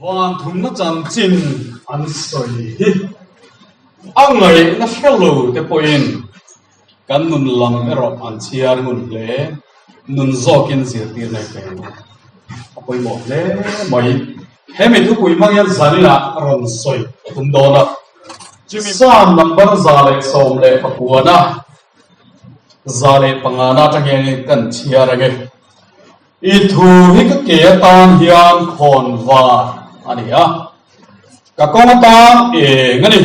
Van thumna chanchin an sawi hi a ngaihna hre lo te pawhin kan nun lam erawh an chhiar ngun hle. Nun zawkin zirtir nei ve ang a pawimawh hle mai. Hemi thupui hmang hian zaninah rawn sawi a tum dawn a. Psalm number 119-a 105-na atang hianin kan chhiar ang e. I thu hi ka ke atan hian khawn var a ni a, ka kawng atan eng a ni.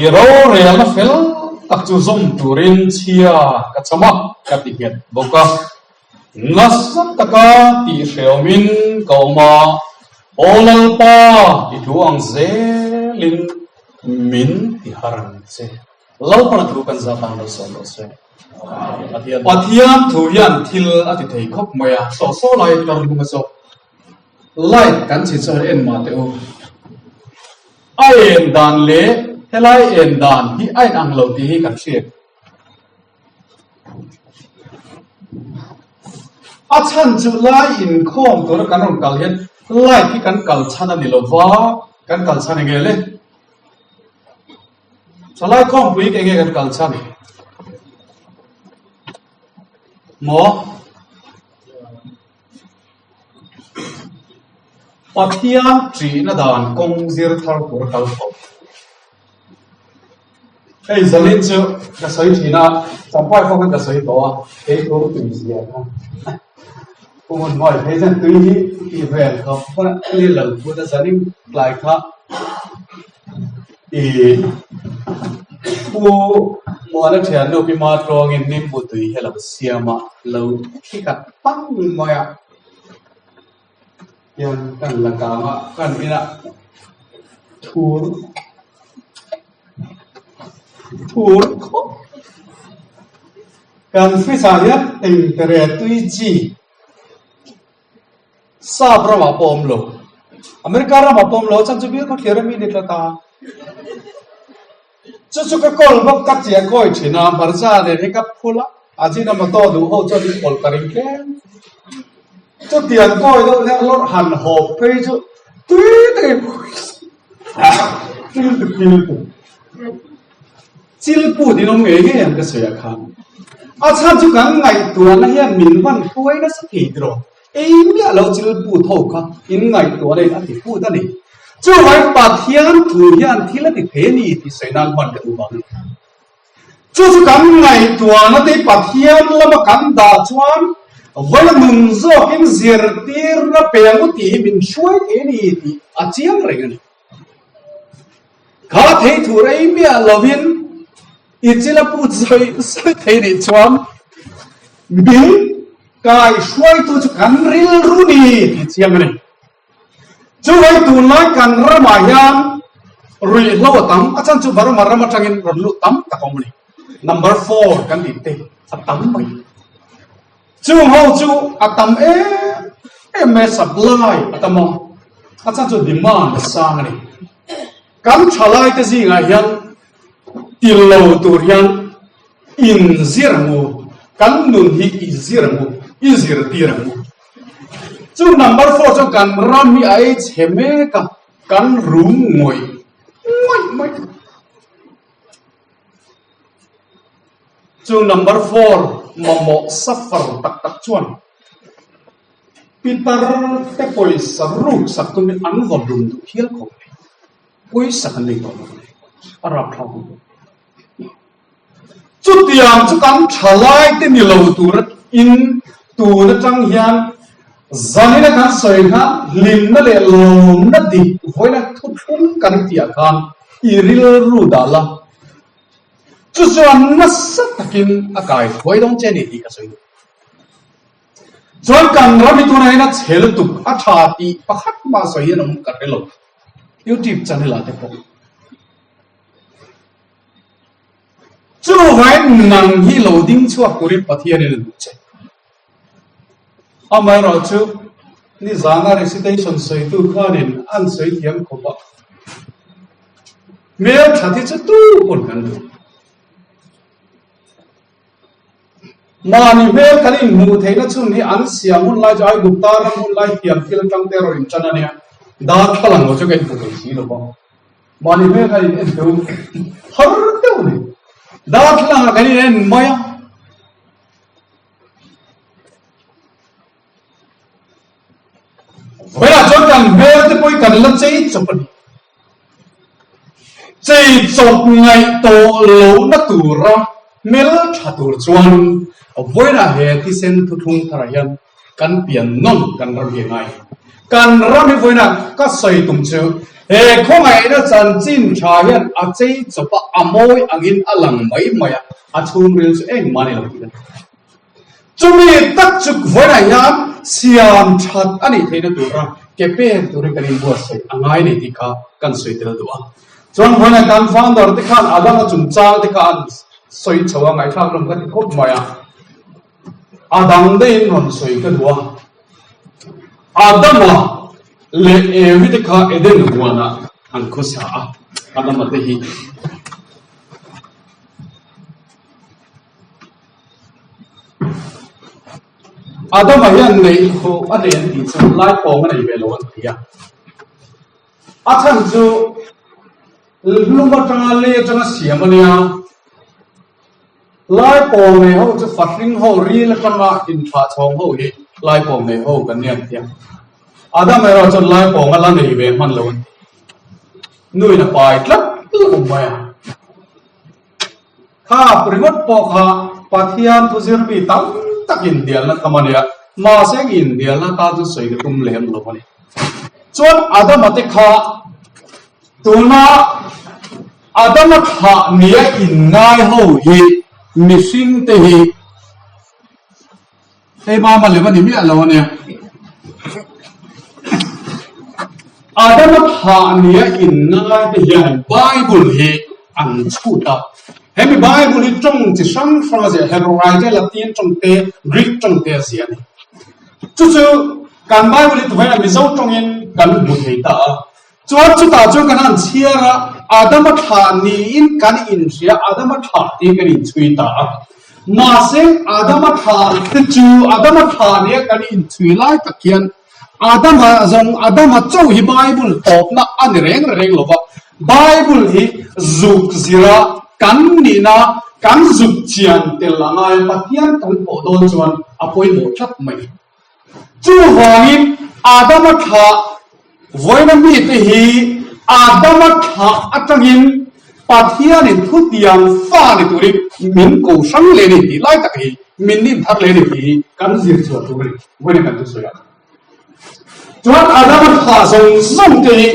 I rorelna fel tak chu zawm turin chhia ka cham a, ka ti nghet bawk a. Nasa taka tihhrehawmin ka awm a, Aw Lalpa, i thu ang zelin min ti har ang che. Lalpana thu kan zat ang lo sawn rawh se. Pathian thu hian thil a ti thei khawp mai a, saw saw lai tar lung a chawp. Light kan chhi chuan en mah teh u. A en dan leh helai en dan hi a in ang lo tih hi kan hriat. A chhan chu lai inkhawm tura kan rawn kal hian light hi kan kal chhan a ni lo va, kan kal chhan enge le? Thalai khawmpui enge kan kal chhan? Maw? Pathian ṭihna dan kawng zir thar tur kal tho. Hei zalin chu ka sawi ṭhin a, champai pawh khan ka sawi tawh a, kei tur tui zia kha. Pu Hmun Mawi phei chuan tui hi ti vel khawp a ni lo phut a, zanin tlai kha i Pu Muana ṭhiannu Pi Matluangin Nimbu tui hi a lo siam a, lo thi khat pang mai a, hian kan la kang a, kan inah thur thur khawp kan fridge ah hian tengtere tui chi Sap ramah pawh awm lo. America ramah pawh awm lo, chan chu bial khawthlir a mi ni tlat a. Chu chu ka kawl bawk ka chiah kawi thin a, hmarcha nen hi ka phul a, Ajinomoto duh ho chuan in pawlh ka ring tlem. Chutiang kawi deuh hian lawrh han hawp phei chu tui takin chil tu chil tu. Chil put in awm ngei ngei ang ka sawi ah khan. A chhan chu kan ngaihtuahna hian min van hruai nasa thei tiraw? Ei miah lo chil put ho kha in ngaihtuahna in a ti put a ni. Chuvangin Pathian thu hian thil a ti thei a ni tih sawi nan hman ka duh vang a ni. Chu chu kan ngaihtuahna te Pathian lama kan dah chuan vawi nun zawkin zirtirna pe ang u tih hi min hruai thei a ni tih a chiang reng a ni. Kha thei thu rei miah lovin i chila put sawi sawi thei nih chuan min kai hruaitu chu kan rilru ni tih chiang a ni. Chuvai tunlai kan ramah hian ruihhlo a tam, a chan chu Burma ram atangin rawn luh tam tak a awm a ni. Number four kan tih te a tam mai. Chung ho chu a tam em em mai a, supply a tam a, a chan chu demand a sang a ni. Kan thalai te zingah hian ti lo tur hian inzir ang u, kan nun hi i zir ang u, i zirtir ang u. Chu number four chuan kan ram hi a ei chhe mek a, kan rum ngawih ngawih mai. Chu number four mamawh suffer tak tak chuan pitar te pawisa ruk sak tumin an vaw hlum duh hial khawp mai. Pawisa kan nei tawh lo a ni. A rapthlak lutuk. Chutiang chu kan thalai te ni lo tura in tun atang hian zanina kan sawi kha hlimna leh lawmna dik vawiina thuthlung kan tih ah khan i rilru dah la. Chu chuan nasa takin a kai thuai dawn che a ni tih ka sawi duh. Chuan kan ram hi tunah hian a chhe lutuk, a tha tih pakhat mah sawi hian awm ka hre lo. YouTube channel ah te pawh. Chuvain nang hi lo ding chhuak turin Pathianin a duh che. Amaherawhchu, nizana recitation sawitu khanin an sawi thiam khawp a, hmel that hi chu tu pawn kan duh. Mahni hmel kan inhmuh theihna chhun hi an siam hun lai chu Aigupta ram hun lai thiam thil atang te erawh intan a nia. Darthlalang lo chu ka inhmu thei si lo va, mahni hmel kha in en deuh har deuh a ni. Darthlalangah kan in en mai a. Vawilah chuan kan hmel te pawh hi kan la chei chawp a ni. Chei chawp ngaih tawh lohna tura hmel tha tur chuan vawilah he thisen thuthlung tharah hian kan pian nawn kan ram hi a ngai. Kan ram hi vawilah ka sawi tum chu he khawngaihna chanchin tha hian a chei chawp a, a mawi angin a lang mai mai a, a chhungril chu engmah a ni lo tih a ni. Chumi tak chu vawiinah hian siam that a nih theihna tura ke pen turin kan inbuatsaih a ngai nei tih kha kan sawi tel duh a. Chuan vawiinah kan founder te khan Adama chungchang te kha an sawi chho a, ngaihthlak hlawm ka ti khawp mai a. A dang daihin rawn sawi ka duh a. Adama leh Evi te kha Eden huanah an khawsa a, Adama te hi. Adama hian neih ho a nei an tih chu lai pawng a nei ve lo an ti a. A chhan chu lum atanga lei atanga siam a nia. Lai pawng nei ho chu fahring ho ril atanga inthlah chhawng ho hi lai pawng nei ho kan ni an ti a. Adama erawh chuan lai pawng a la nei ve hman lo an ti. Nuin a pai tlat lo mai a. Kha ringawt pawh kha Pathian thu zir mi tam tak inhnialna tham a nia, mahse inhnialna tan chu sawi ka tum lem lo a ni. Chuan Adama te kha tuna Adama thlah nia inngai ho hi mihring te hi Hei mama lem a ni miah lo a nia. Adama thlah nia inngai te hian Bible hi an chhut a. Hemi Bible hi tawng chi hrang hrang a ziah, Hebrai te, Latin tawng te, Greek tawng te a ziah a ni. Chu chu kan Bible hi tuvain a Mizo tawngin kan hmu thei ta a. Chuan chutah chuan kan han chhiar a, Adama thlah niin kan inhria, Adama thlah tiin kan inchhui ta a. Mahse, Adama thlah te chu Adama thlah nia kan inchhui lai tak hian Adama zawng Adama chauh hi Bible tawpna a ni reng reng lo va, Bible hi zuk zira kan nihna kan zuk chian tel a ngai a, Pathian kan pawh dawn chuan a pawimawh tlat mai. Chuvangin Adama thlah vawiina mite hi Adama thlah atangin Pathianin thutiang fa ni turin min ko hrang leh a ni tih lai tak hi min nin thar leh a ni tih hi kan zir chhuah tur a ni vawiina kan thusawi ah. Chuan Adama thlah zawng zawng te hi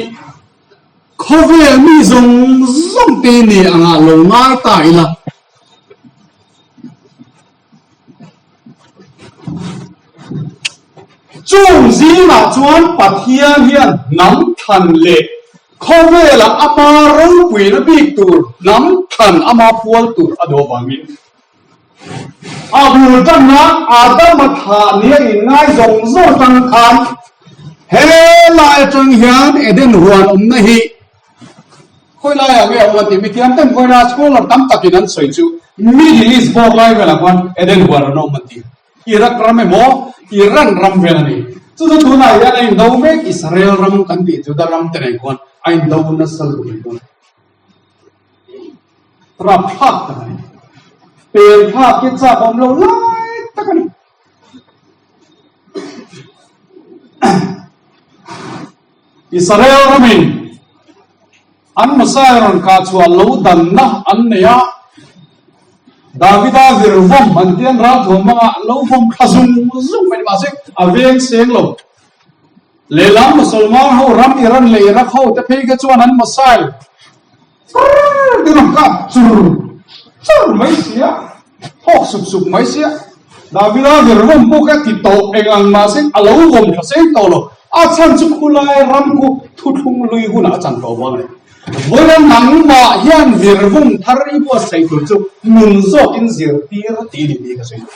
khawvel mi zawng zawng te ni angah lo ngai ta ila. Chung zingah chuan Pathian hian hnam thlan leh khawvelah ama ropuina bik tur hnam thlan ama pual tur a duh avangin a bul tanna Adama thlah nia inngai zawng zawng atang khan helai atang hian Eden huan awmna hi Khawi laiah nge a awm a tih? Mithiam ten vawiina scholar tam takin an sawi chu Middle East bawr lai velah khuan Eden huan an awm an ti. Iraq ram emaw Iran ram vel a ni. Chu chu tunah hian a indo mek Israel ram kan tih Juda ram te nen khuan a indo nasa lutuk mai dawn. Rapthlak tak a ni. Pen thlak hi chak awm lo lai tak a ni. Israel ramin an Messiah rawn kah chhuah lo danna an nei a, Davida vir vawm an ti an ralthuam hmanga an lo vawm thla zung zung mai ni mahse a veng seng lo. Lehlam Musalman ho ram Iran leh Iraq ho te phei kha chuan an Messiah chur te rawn kap chur chur mai sia, thawk sup sup mai sia. Davida vir vawm pawh kha ti tawh eng ang mahse a lo vawm tha seng tawh lo. A chhan chu khulai ram khu thuthlung lui hunah a chan tawh vang a ni. Vawiin nangmah hian vir vawm thar i buatsaih tur chu nun zawkin zirtir tih a ni tih ka sawi duh.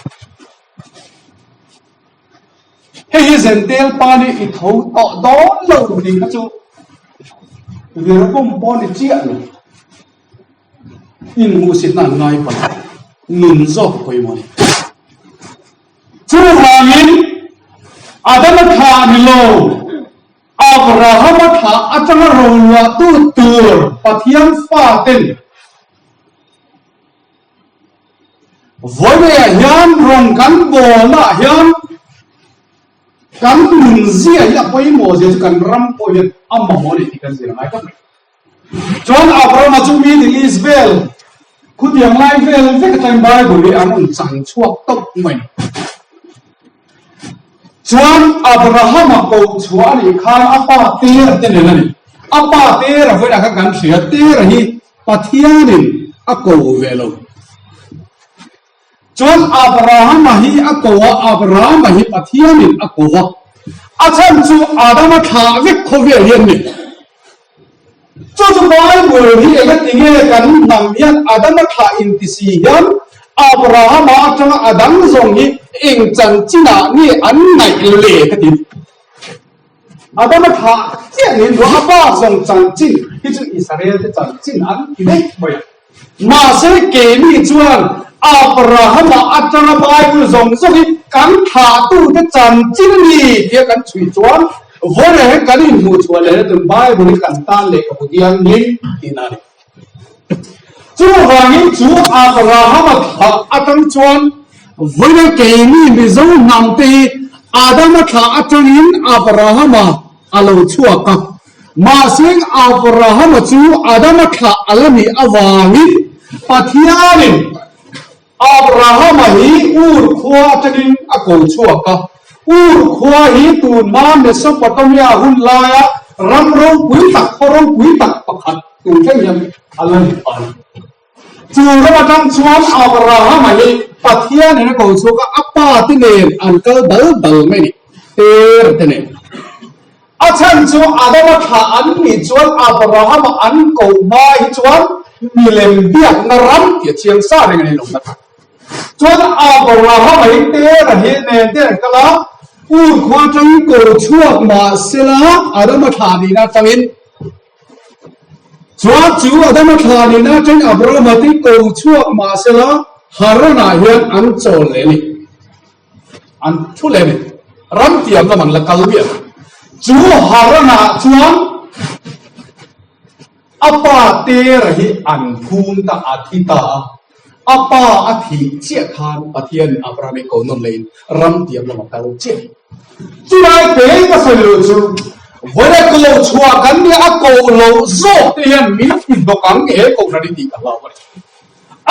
Hei hi Zentel pa nih i tho tawh dawn lo tih kha chu vir vawm pawh ni chiah lo. Inhmuhsitna an ngai palh a, nun zawk pawimawh a ni. Chuvangin Adama thlah ni lo, Abrahama thlah atanga roluahtu tur Pathian faten vawiah hian rawn kan bawlnaah hian kan nunzia hi a pawimawh zia chu kan ram pawh hian a mamawh a ni tih kan zir a ngai tlat mai. Chuan Abrahama chu Middle East vel khutiang lai vel vek atangin Bible hi an rawn chang chhuak tawp mai. Chuan Abrahama koh chhuah a nih khan a pa Tera te nen a ni. A pa Tera vawiinah khan kan hria, Tera hi Pathianin a ko ve lo. Chuan Abrahama hi a ko a, Abrahama hi Pathianin a ko a. A chhan chu Adama thlah vek khawvel hi an ni. Chu chu Bible hi eng a ti nge kan hnam hian Adama thlah inti si hian Abrahama atanga a dang zawng hi eng chanchinah nge an ngaih le ka ti. Adama thlah chiah niin ruah a pa zawng chanchin hi chu Israel te chanchin an ti daih mai a. Mahse keini chuan Abrahama atanga Bible zawng zawng hi kan thlahtute chanchin a ni tia kan chhui chuan vawiin hian kan inhmuh chhuah leh tun Bible hi kan tan lehkhabu thianghlim tihna a ni. Chuvangin chu Abrahama thlah atang chuan vawiin keini Mizo hnamte hi Adama thlah atangin Abrahama a lo chhuak a. Mahse Abrahama chu Adama thlah a la nih avangin Pathianin Abrahama hi Ur khua atangin a ko chhuak a. Ur khua hi tunhma Mesopotamia hun laia ram ropui tak, khaw ropui tak pakhat tur thleng hian a la ni phah a ni. Chu ram atang chuan Abrahama hi Pathianin a ko chhuak a, a pa te nen an kal dal dal mai a ni, Ter te nen. A chhan chu Adama thlah an nih chuan Abrahama an ko hma hi chuan milem biakna ram tih a chiang sa reng a ni lo na. Chuan Abrahama hi Tera hi nen te an kal a, Ur khua atangin ko chhuak mah sela Adama thlah nihna atangin Chuan chu Adama thlah nihna atangin Abrahama te ko chhuak mah sela Haran-ah hian an chawl leh a ni. An thu leh a ni. Ram tiam lam an la kal miah lo. Chu Haran-ah chuan a pa Tera hi an phum ta, a thi ta a. A pa a thih chiah khan Pathian Abraham hi ko nawn lehin ram tiam lam a kal chiah. Chulai te ka sawi loh chu vawiin a koh chhuah kan nia a koh loh zawk te hian min ti hnawk ang he kohhran hi tih ka hlau a ni.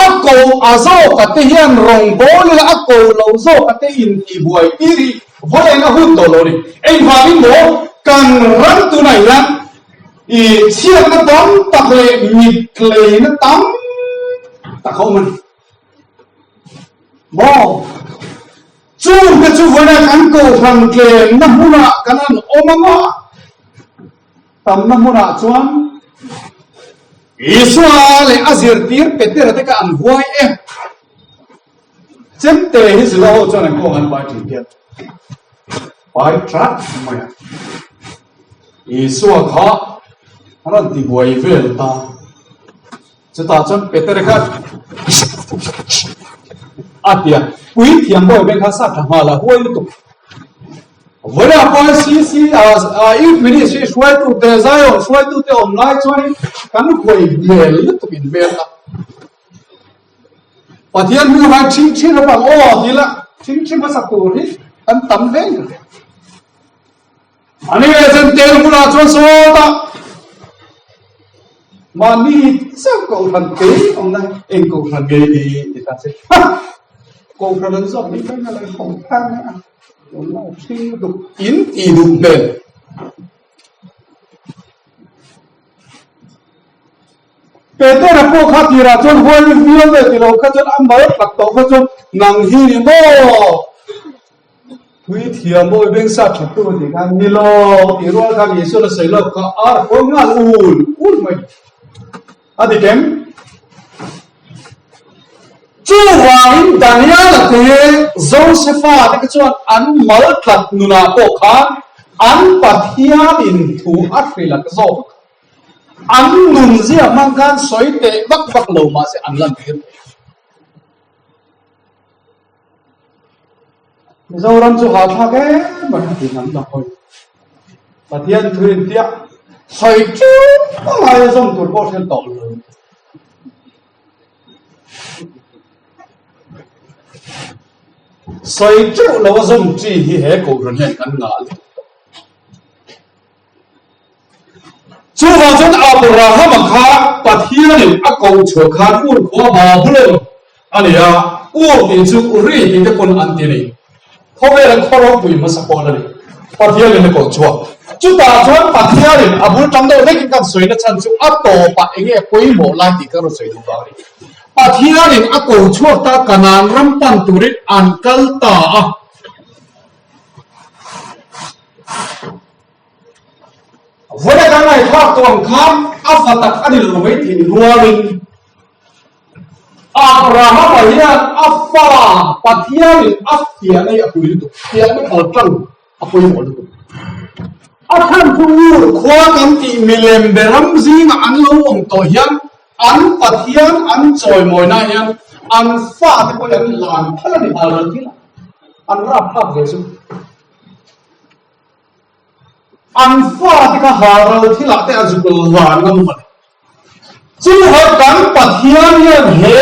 A koh a zawk a te hian rawngbâwl ila a koh loh zawk a te intihbuai tir hi vawiin a hun tawh lo a ni. Engvangin maw kan ram tunah hian I chhiatna tam tak leh mittleina tam tak a awm a ni. Maw? Chungte chu vawiina kan kohhran tlemna hmunah kan han awm ang a, tamna hmunah chuan Isua leh a zirtir Petera te kha an huai em? Chemte hi Juda ho chuan an kawng an pai thin hian pai trat mai a. Isua kha a rawn ti buai vel ta. Chutah chuan Peter kha a ti a, pui thiam bawi beng kha sa tha nghal a, huai lutuk. Vawilah pawh CC a Youth Ministry hruaitute, Zion hruaitute awm lai chuanin kan huai hmel lutuk in hmel a. Pathian hming avang ṭhing ṭhin avang aw ti la, ṭhing ṭhin hmasa tur hi kan tam hle in ka hria. Ani leh chuan tel hmunah chuan sawtah mahni chauh kohhran kei awmna eng kohhran ngei ni ti ta che. Ha! Kohhran an zawk ni mai na lo hong thang a. Lo ṭhing lutuk in ti duh hmel. Petera pawh kha tirah chuan huai viau ve ti lo kha chuan a mal tak tawh kha chuan nang hi ni maw? Thui thiam mawi beng sa that tu tih khan ni lo tih rual khan Isuan a sawi lawk kha ar khawi nghal ul ul mai a ti kem. Chuvangin Daniela te Josefa te kha chuan an mal tlat nunah pawh khan an Pathianin thu a hrilh zawk. An nun zia hmang khan sawi teh vak vak lo mahse an lan tir thei. Mizoram chu hahthlak em a ti hnam dang hawi. Pathian thu in tia sawi ṭeuh a ngai a zawm tur pawh hriat tawh lo. Sawi ṭeuh lo a zawm chi hi he kohhran hian kan ngah lutuk tawh. Chuvang chuan Abrahama kha Pathianin a koh chhuah khan Ur khua Babulon a ni a, Ur tih chu Uri tih te pawn an ti a ni. Khawvela khaw ropui hmasa pawn a ni. Pathianin a koh chhuak. Chutah chuan Pathianin a bul tam deuh hlekin kan sawina chhan chu a tawpah eng nge pawimawh lai tih ka rawn sawi duh vang a ni. Pathianin a koh chhuak ta Kanaan ram pan turin an kal ta a. Vawi kan ngaihthlak tawh ang khan a fa tak a ni lo mai thei rualin Abrahama hian a fa Pathianin a fiahna hi a pui lutuk, fiahna kal tlang a pawimawh lutuk. A chhan chu Ur khua kan tih milem beram zingah an lo awm tawh hian an Pathian an chawimawina hian an fate pawh hi an hlan phal a ni hal ral thil a, an rapthlak ve chu. An fate kha haral thilah te a zuk lan ngam a ni. Chuvang kan Pathian hian he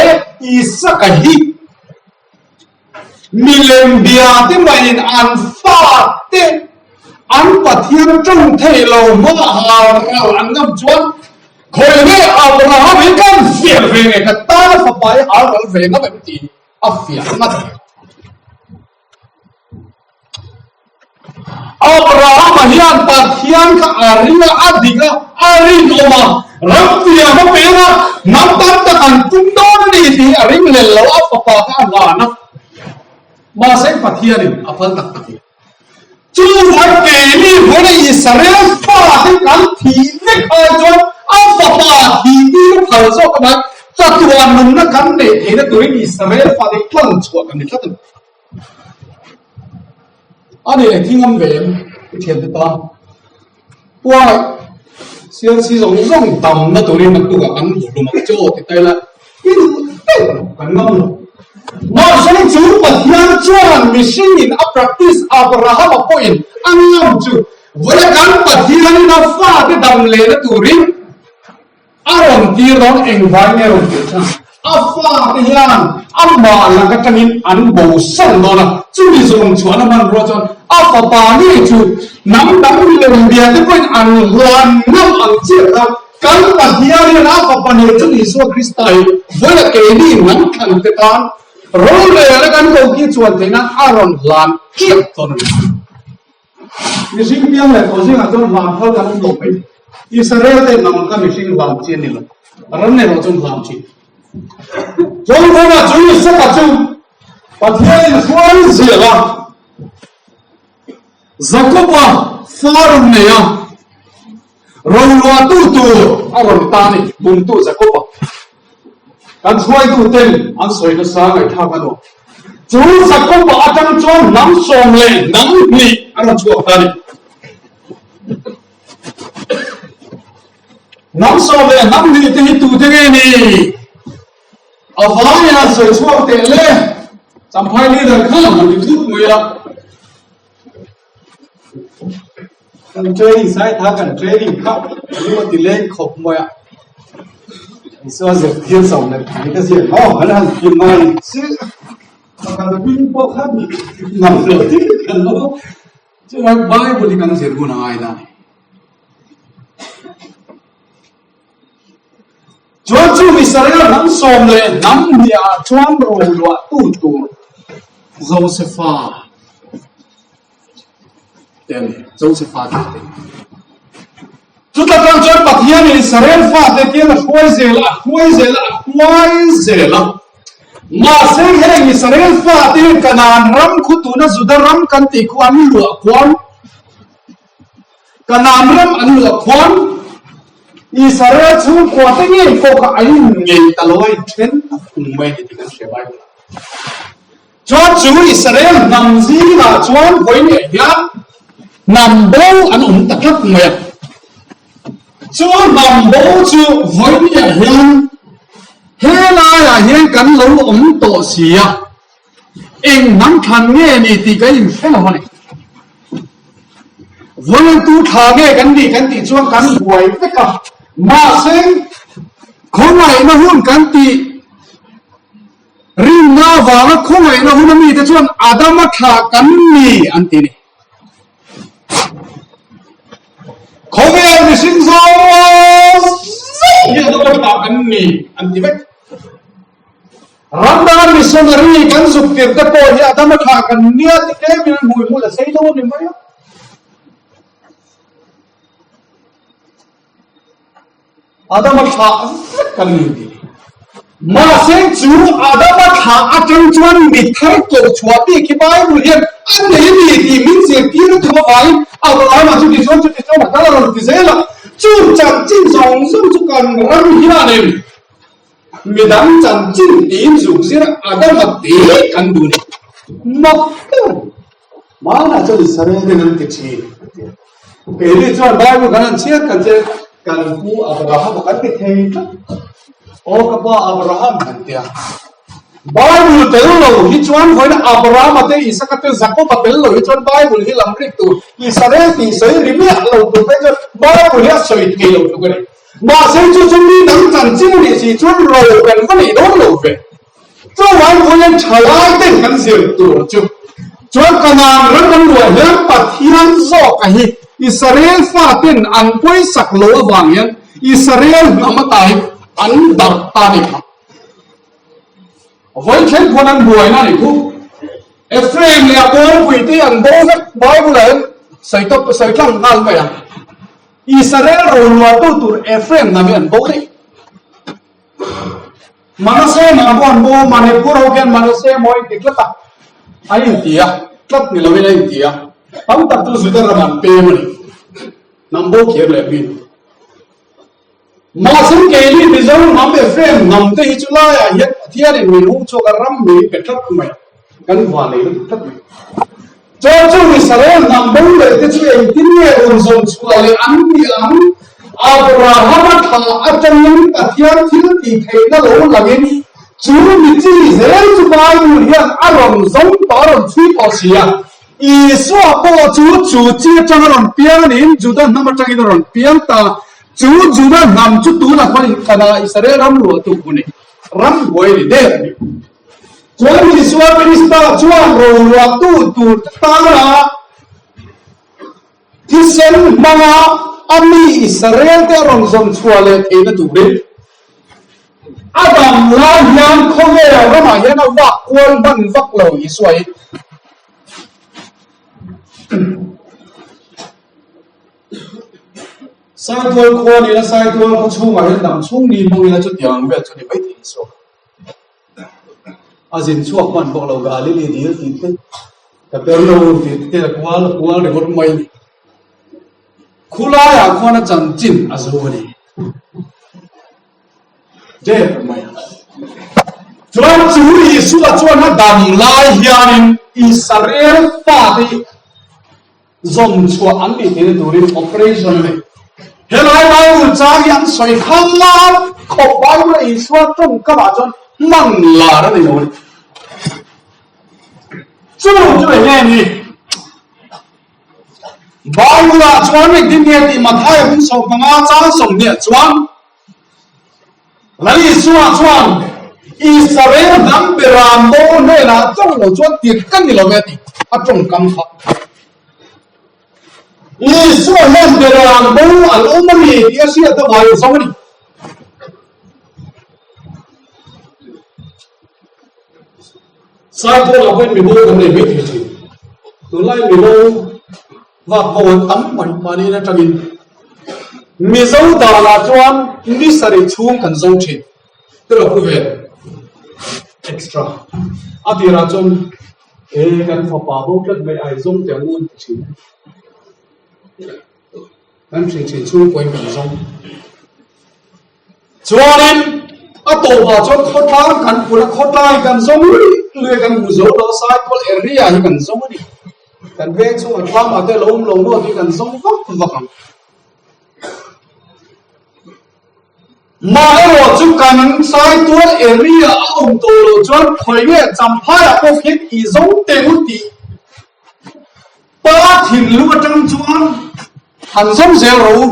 Isaka hi milem bia te maiin an fate an Pathian tawng thei lo hma haral an ngam chuan khawi nge Abraham hi kan fiah ve nge ka tana fapa hi haral ve ngam em tih a fiah ngat a ni. Abrahama hian Pathian kha a ring a, a dik a, a rinawm a, ram tiang a peng a, hnam tam tak an tum dawn a ni tih a ring lel lo, a fapa kha a hlan a. Mahse Pathianin a phal tak tak lo. Chuvang keini vawiin a Israel fate kan thih vek ai chuan a fapa thih tir a phal zawk avang chatuan nunna kan neih theihna turin Israel fate tlang chhuah kan ni tlat a ni. A ni leh thing awm ve em i thiante tan puai CLC zawng zawng damna turin naktukah kan hmu hlum ang che aw ti ta ila i duh deuh lo kan ngam lo. Mahse chu Pathian chuan mihringin a practice Abrahama pawhin a ngam chu vawiin kan Pathianin a fate dam lehna turin A rawn tir dawn engvai nge rawn tir chhan? A fate hian amah lak atangin an bosan dawn a, chumi zawng chhuahna hmanrua chuan a fapa ngei chu hnam dang milem bia te pawhin an hlan ngam ang chiah kha kan Pathian hian a fapa nei chu Isua Krista hi vawiin a keini hnam thlan te tan rorelna kan ko khi chuan theihna a rawn hlan chiah dawn a ni. Mihring piang leh tawh zingah chuan hlan phal kan awm lo mai. Israel te hnam kha mihring hlan chi a ni lo. Ram erawh chuan hlan chi. Chuan tunah chu Isaka chu Pathianin hruai zel a, Jakoba fa rawn nei a, roluahtu tur a rawn ta a ni, bumtu Jakoba. Kan hruaitu ten an sawi nasa ngaihthlak a nuam. Chu Jakoba atang chuan hnam sawm leh hnam hnih a rawn chhuak ta a ni. Hnam sawm leh hnam hnih te hi tute nge ni? A vaia sawi chhuak teh le. Champhai leader khan han ti thut mai a. Kan training sai tha kan training kha lu a ti leng khawp mai a. Isua zirtir chauh leh ni ka ziak ho kan han ti mai chu kan hming pawh kha ngam lo ding kan lo chuan Bible hi kan zir hun a ngai ta ni. Chuan chu Israel hnam sawm leh hnam hniah chuan roluah tu tur Josefa te a ni, Josefa te a ni. Chuta tang chuan Pathianin Israel fate tiang a hruai zel a, a hruai zel a, a hruai zel a. Mahse heng Israel fate hian Kanaan ram khu tuna Juda ram kan tih khu an luah khuan, Kanaan ram an luah khuan Israel chhungkua te ngei pawh kha an inngei ta lo a, inthen ta phung mai a ni tih kan hria Bible ah. Chuan chu Israel hnam zingah chuan vawiin hian hnam bo an awm ta tlat mai a. Chu hnam bo chu vawiin hian helaiah hian kan lo awm tawh si a, eng hnam thlan nge ni tih ka inhre lo a ni. Vawiin tu thla nge kan nih kan tih chuan kan buai vek a, mahse khawngaihna hun kan tih rinna avanga khawngaihna hun a mite chuan Adama thla kan ni an ti a ni. Khawvel mihring zawng zawng hi Adama thla kan ni an ti vek. Ram danga missionary kan zuk tir te pawh hi Adama thlah kan nia ti tlemin an hmui hmul a sei lo a ni mai a. Adama thlah vek kan ni ti. Mahse chu Adama thlah atang chuan mi thar koh chhuah bik hi Bible hian a nei a ni tih min zirtir a tum avangin Abrahama chuti chuan chuti chuan a kal a rawn ti zel a. Chung chanchin zawng zawng chu kan ram hianin Midang chanchin tiin zuk zir a dam a ti kan duh ni. Mak deuh a ni. Hmanah chuan Israel ten an ti thin an ti a. Keini chuan Bible kan han chhiat kan che kan pu Abraham a kan ti thei tlat. Aw ka pa Abraham kan ti a. Bible tel lo hi chuan vawiin Abraham a te Isaka te Jacob a tel lo hi chuan Bible hi lam rik tur Israel tih sawi ri miah lo tur phei chuan Bible hi a sawi thei lo tluk a ni. Mahse chu chu mi dang chanchin a nih si chuan ro kan va nei dawn lo ve. Chuvang khawian thalai ten kan zir tur chu chuan Kanaan ram an luah hian Pathian zawk a hi Israel faten an pawisak lo avang hian Israel hnam ata hi an darh ta a ni kha. Vawi thleng khuan an buaina a nih khu. Ephraim leh a pawlpui te an bo vek Bible ah hian sawi tawp sawi tlang nghal mai a. Israel roluahtu tur Ephraim hnam hi an bo daih. Manase hnam pawh an bo, Manipur ho khian Manase maw a inti tlat a, a inti a, tlat ni lovin a inti a. Tam tak chu Juda ram an pem a ni. Hnam bo kir leh mi. Mahse keini Mizo hnam Ephraim hnam te hi chu laiah hian Pathianin min hung chhuak a, ram min pe tlat mai. Kan van nei lutuk tlat mai. Chuan chu Israel hnam bo leh te chu engtin nge rawn zawm chhuah leh an ni ang? Abrahama thla atangin Pathian thil tih theihna lo langin chu mi chi zel chu Bible hian a rawn zawm tawh a rawn chhui tawh si a. Isua pawh chu chu chi atang a rawn piang a niin Juda hnam atangin a rawn piang ta. Chu Juda hnam chu tunah khuan Kana Israel ram luahtu khu ni, ram buai ni der a ni. Chuan Isua Krista chuan roluahtu tur te tana thisen hmanga a mi Israel te a rawn zawm chhuah leh theihna turin a dam lai hian khawvel ramah hian a vak kual hman vak lo Isua hi. Saitual khua nila Saitual khaw chhungah hian dam chhung ni hmangin a chutiang ang vel chu ni mai thei Isua. A zin chhuak hman bawk lo Galili dil tih te Kapernaum tih te a kual a kual ringawt mai a ni. Khulaiah khuan a chanchin a zo a ni. Der mai a. Chuan chu Isua chuan a dam lai hianin Israel fate hi Zawm chhuah an nih theihna turin operation a nei. Helai Bible chang hi an sawi khamar khawp Bible a Isua tawngkamah chuan hman lar a ni lo a ni. Chu chu eng nge ni? Bible ah chuan engtin nge tih Mathaia hun 15 chang 20 chuan Lal Isua chuan Israel hnam beram bo hnenah tawng lo chuan tirh ka ni lo ve tih a tawngkam kha. Isua hian beram bo an awm a ni tih a hriat avangin zo a ni. Saitualah pawhin mibo kan nei mai thei thin. Tunlai mibo Vak bo an tam mai mahni in atangin Mizo danah chuan ni sarih chhung kan zo thin te lo pu ve extra a tirah chuan e kan fapa bo tlat mai ai zawng te ang un ti thin kan thin thin chhung pawhin kan zawng Chuanin a tawpah chuan khawtlang kan pul a, khawtlai kan zawng lui lui a, kan hmu zo lo, Saitual area hi kan zawng a ni. Kan veng chhungah tlamah te lo awm lo maw tih kan zawng vak vak ang. Mah erawh chu kan Saitual area a awm tawh loh chuan khawi nge Champhaiah pawh khian i zawng teh u tih pa thinlung atang chuan. Han zawm zel rawh u.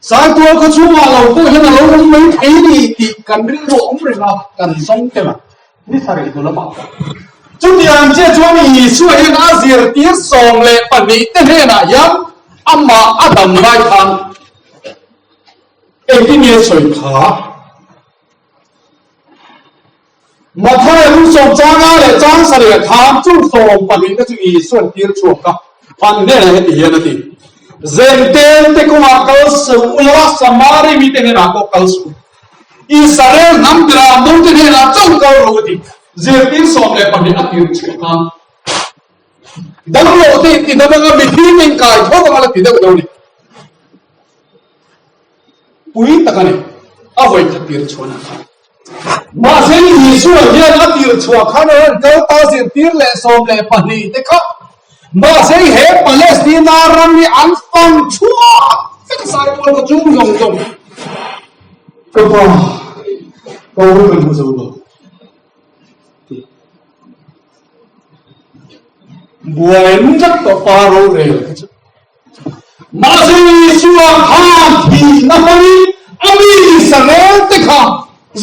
Saitual khaw chhungah lo pawh hian a lo awm mai thei ni tih kan rilru a awm reng a, kan zawng tel a, ni sarih hnu lamah pawh. Chutiang chiah chuan Isua hian a zirtir 12 te hnenah hian amah a dam lai khan engtin nge sawi kha? Mathaia lung sawm changa leh chang sarih khan chu 12 te chu Isua'n tir chhuak a, an hnenah heti hian a ti, Zentel te kawngah kal suh ula, Samari mite hnenah pawh kal suh u. Israel hnam bera mote hnenah chauh kal rawh u ti. Zirtir 12 a tir chhuak a, Damlo te in ti dam anga mithi te in kai tho anga la ti deuh deuh a ni. Pui tak a ni, a vawi khat tir chhuahna kha. Mahse Isua hian a tir chhuah khan a rawn kal ta zirtir leh 12 te kha. Mahse he Palestina ram hi an fang chhuak vek a Saitual khaw chung zawng zawng. Ka pa, ka u kan hmu zo lo. Buai ngat tawh pa rorel kha chu. Mahse Isua khan thihna hmangin a mi Israel te kha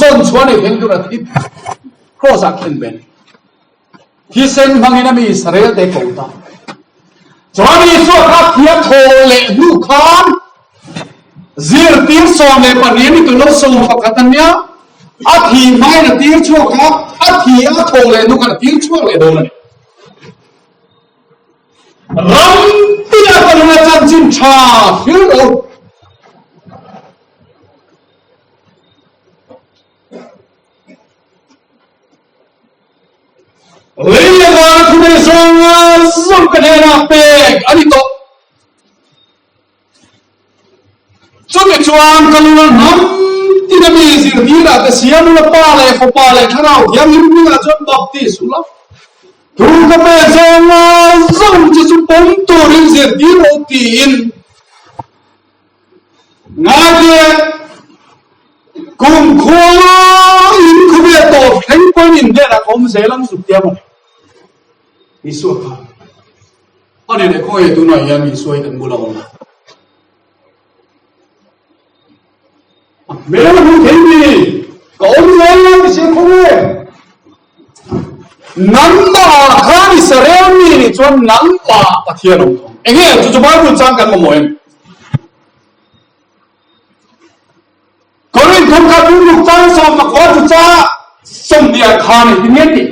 zawn chhuah nei thleng tur a thi Kraws ah khen ben. Thisen hmangin a mi Israel te ko ta. Chuan Isua kha thia thaw leh hnu khan zirtir 12 ni tulo 11 an nia a thi hmain a tir chhuak a, a thi a thaw leh hnu khan a tir chhuak leh dawn a ni. Ram tina ka lung a chanchin tha hril lo. Lei leh vana thu nei zawng zawng ka hnenah pek a ni tawh. Chumi chuan ka lung a hnam tina mi zirtirah te siam ula Pa leh Fapa leh Thlarau Thianghlim hmingah chuan baptis ula. Thu ka pe zawng zawng che chu pawm turin zirtir rawh tiin ngaite kumkhua in khawvel tawp thleng pawhin in hnenah ka awm zel ang zuk tia maw Isua khan ani leh khawnge tunah hian Isua hi kan bula awm a a hmel a hmu thei mi ka awm zel ang ti sia khawnge Nangmah khan Israel mi nih chuan nangmah Pathian awm thawng. Enge chu chu Bible chang kan mamawh em? Korinth thum kha tum ruk chang sawm pakua chu cha sawmhnih khan engtin nge tih?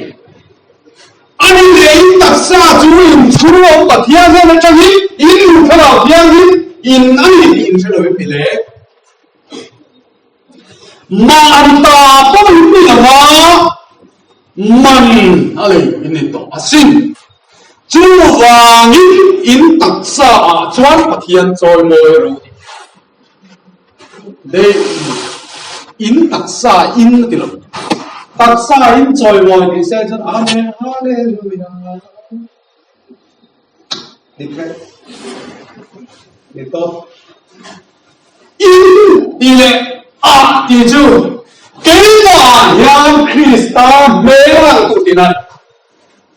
Ani leh in taksa chu in chhung awm Pathian hnen atangin in nu thlarau thianghlim in ani tih in hre lo em ni le? Man ta pawh in ni lo va, man a lei in ni tawh asin. Chuvangin in taksa ah chuan Pathian chawimawi ro a ni. Dei in taksa in a ti lo. Taksa in chawimawi tih se chuan Amen Hallelujah. Dik vek. Dik tawp. In tih leh ah tih chu keimah hian Krista hmel a lang tur tihna a ni.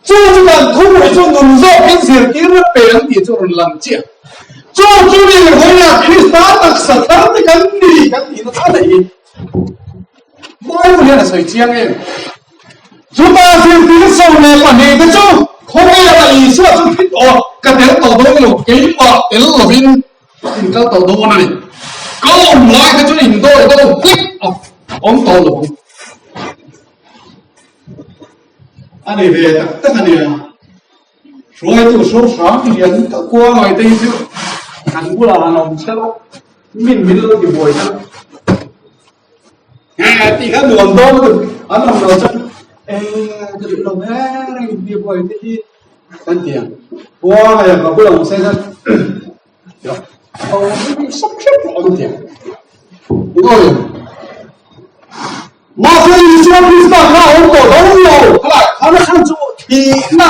Chu chu kan thupui chu nun zawkin zirtirna pe ang tih chu rawn lang chiah. Chu chu ni vawiinah Krista taksa thar te kan ni kan tihna chhan a hi. Bible hian a sawi chiang em? Chutah zirtir 12 te chu khawvela Isua chu thi tawh ka tel tawh dawn lo, keimah tel lovin in kal tawh dawn a ni. Ka awm lai te chu in dawi deuh hlek a awm tawh lo. A ni ve tak tak a nia. Hruaitu hro hram hian ka kua ngai te hi chu kan bulah han awm che lo, min min lo ti buai ta. Tih kha nuam dawn lutuk an awm lo chuan e ka duh lo reng reng mi buai te hi kan ti ang khua hei ka bula awm se chuan sap hrep rawh an ti ang ngawi mahse Isua Krista kha a awm tawh lo lo khalai khana khan chu thihna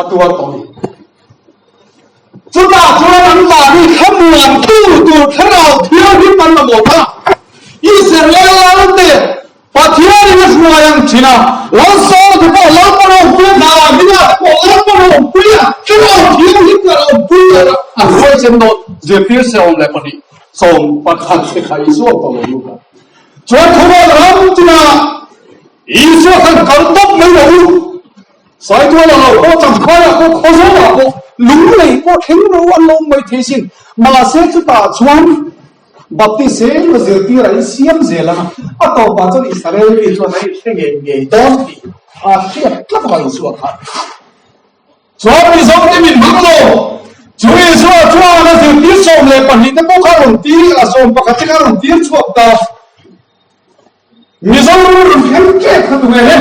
a tuar tawh ni. Chutah chuan anmahni thlamuantu tur Thlarau Thianghlim an mamawh ta. Israel lalte Pathianin a hruai ang thin a, Lalsawmte pawh Lalpa ropui hna, Mina te pawh Lalpa ropui a, Thlarau Thianghlim. a awmpui leh a, a hruai chen dawn zirtir 12 11 te kha Isua tawh lo lut a. Chuan khawvel ram tinah Isua khan kal tawp mai lo u. Saitual a lo pawh Champhaiah pawh Khawzawlah pawh lunglei pawh thleng ro an lo awm mai thei sin. Mahse chutah chuan Baptist zel a zirtir a insiam zel ang a, a tawpah chuan Israel mi chuan a inhre ngei ngei dawn tih a hriat tlat a Isua khan. Chuan Mizote min hmang lo, chu Isua chuan a zirtir 12 te pawh kha a rawn tir, a 11 te kha a rawn tir chhuak ta. Mizoram rawn thleng ṭep kha tunge he?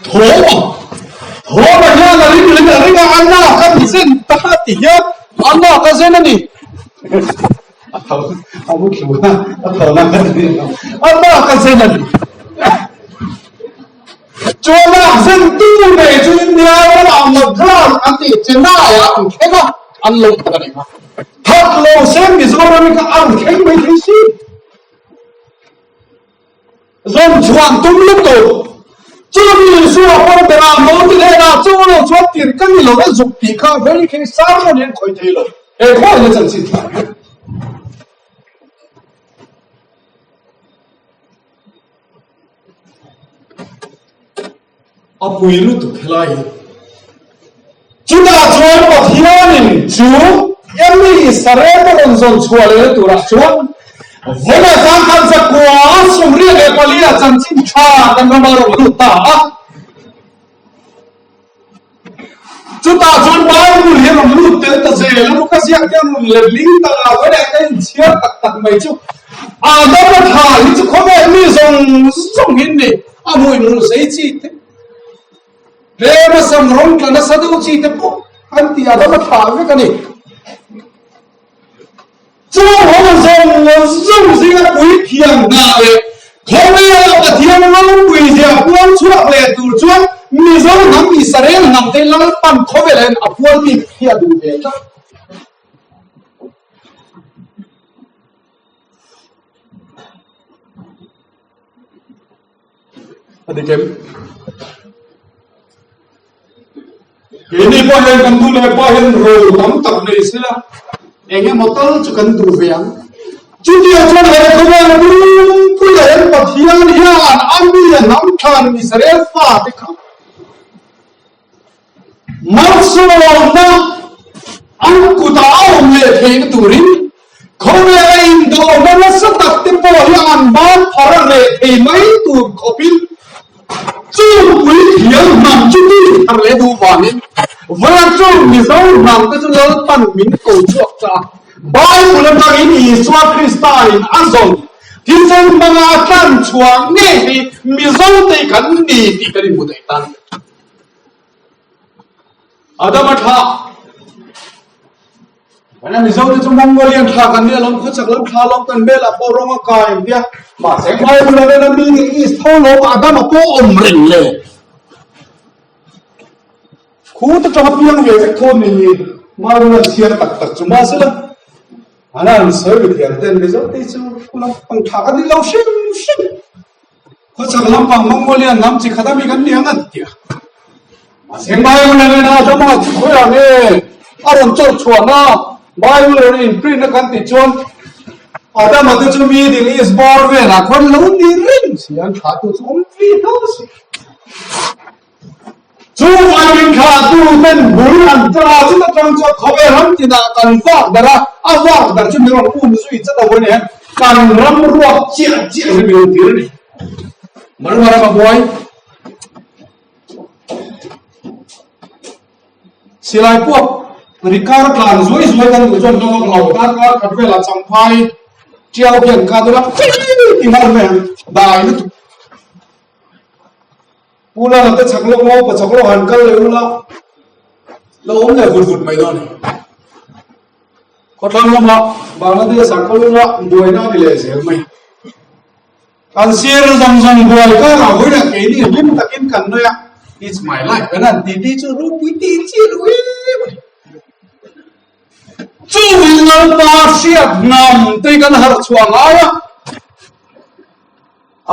Thawma. Thawma hian a ring ring a ring a, a nak a zen ta ti hian a nak a zen a ni. A tho, a mu thlu a, a tho na ka ti lo. A nak a zen a ni. Chu a nak zen tu nei chu India ramah Madras an tih Chennai ah an thleng a, an lo that a ni kha. That lo se Mizoram hi kha an thleng mai thei si. Zawn chhuan tum lutuk. Chu mi Isua pawh berah mo ti hnenah chu lo chuan tir ka ni lo a zuk tih kha vei khi sermon hi an khawih thei lo. He khaw hian chanchin thlai hi. A pui lutuk helai hi. Chutah chuan Pathianin chu Emi Israel te rawn zawn chhuah lehna turah chuan vawiin zangkhat zakua 84 ah chanchin tha kan rama rawn lut ta a. Chutah chuan Bible hi a rawn lut tel ta zel a, Luka ziak te a rawn letling ta a, vawiin ka inchhiar tak tak mai chu Adama thla hi chu khawvel mi zawng zawng in ni, a hmui hmuh sei chi te, tlema sam rawng tla nasa deuh chi te pawh an ti Adama thla vek a ni. Chu ho zawng zawng zinga puithiam hna leh khawvela Pathian ropui zia puang chhuak leh tur chuan Mizo hnam Israel hnam te Lalpan khawvelah hian a pual bik hi a duh ve tlat. A dik em? Keini pawh hian kan nu leh pa hian ro tam tak nei sela, eng emaw tal chu kan duh ve ang. Chutiang chuan he khawvel pumpuiah hian Pathian hian a mi a hnam thlan Israel fate kha Malsawmna an kutah a awm leh theihna turin khawvela indawhna nasa tak te pawh hi an ban phar a reh thei mai tur khawpin chu puithiam hnam chu tih thar leh duh vangin vawiin chu Mizo hnam te chu Lalpan min ko chhuak ta a. Bible atangin Isua Krista in a zawn thisen hmanga a tlan chhuah ngei hi Mizo te kan ni tih kan inhmu thei tan. Adama thla Ana Mizo te chu Mongolian thla kan nia lawm khawchak lam thla lawm kan velah pawh rawng a kai ang tia mahse Bible a rena Middle East tho lawm Adama pawh awm reng le khu te tanga piang ve vek tho ni Bible an chhiar tak tak chu mahse la ana an sawi ve thiam ten Mizo te chu lam pang thla kan ni lo hrim hrim Khawchhak lampang Mongolian hnam chi khat ami kan ni ang an ti a. Mahse Bible a nena Adama chu khawiah nge a rawn chawrh chhuahna Bible rawn in print a kan tih chuan Adama te chu Middle East bawr velah khuan lo ni reng si an thlah tu chu awm vi hlo si. Chu vangin thlahtu ten bul an tla chut atang chuan khawvel ram tinah kan vak darh a, a vak darh chu min rawn um zui chat a vawiin hian kan ram ruak chiah chiah hi min rawn tir a ni. Maruma ram a buai. Silai puak rikar tlan zuai zuai kan duh chuan hlawk lo darkar khat velah champhai tiau hian kha dawla ti nghal mai ang dai lutuk. Pu Lala te chak lawk ngo pa chak lawk han kal leh ula lo awm leh vut vut mai dawn a ni. Khawthlang lama Bangladesh ah kal ula buaina a ni leh zel mai. Kan sir zawng zawng buai karah vawilah keini hlim takin kan nui a, It's my life kan han ti ti chu ropui ti chi lo em a ni. Chu Lalpa hriat hnam te kan harh chhuah ngai a.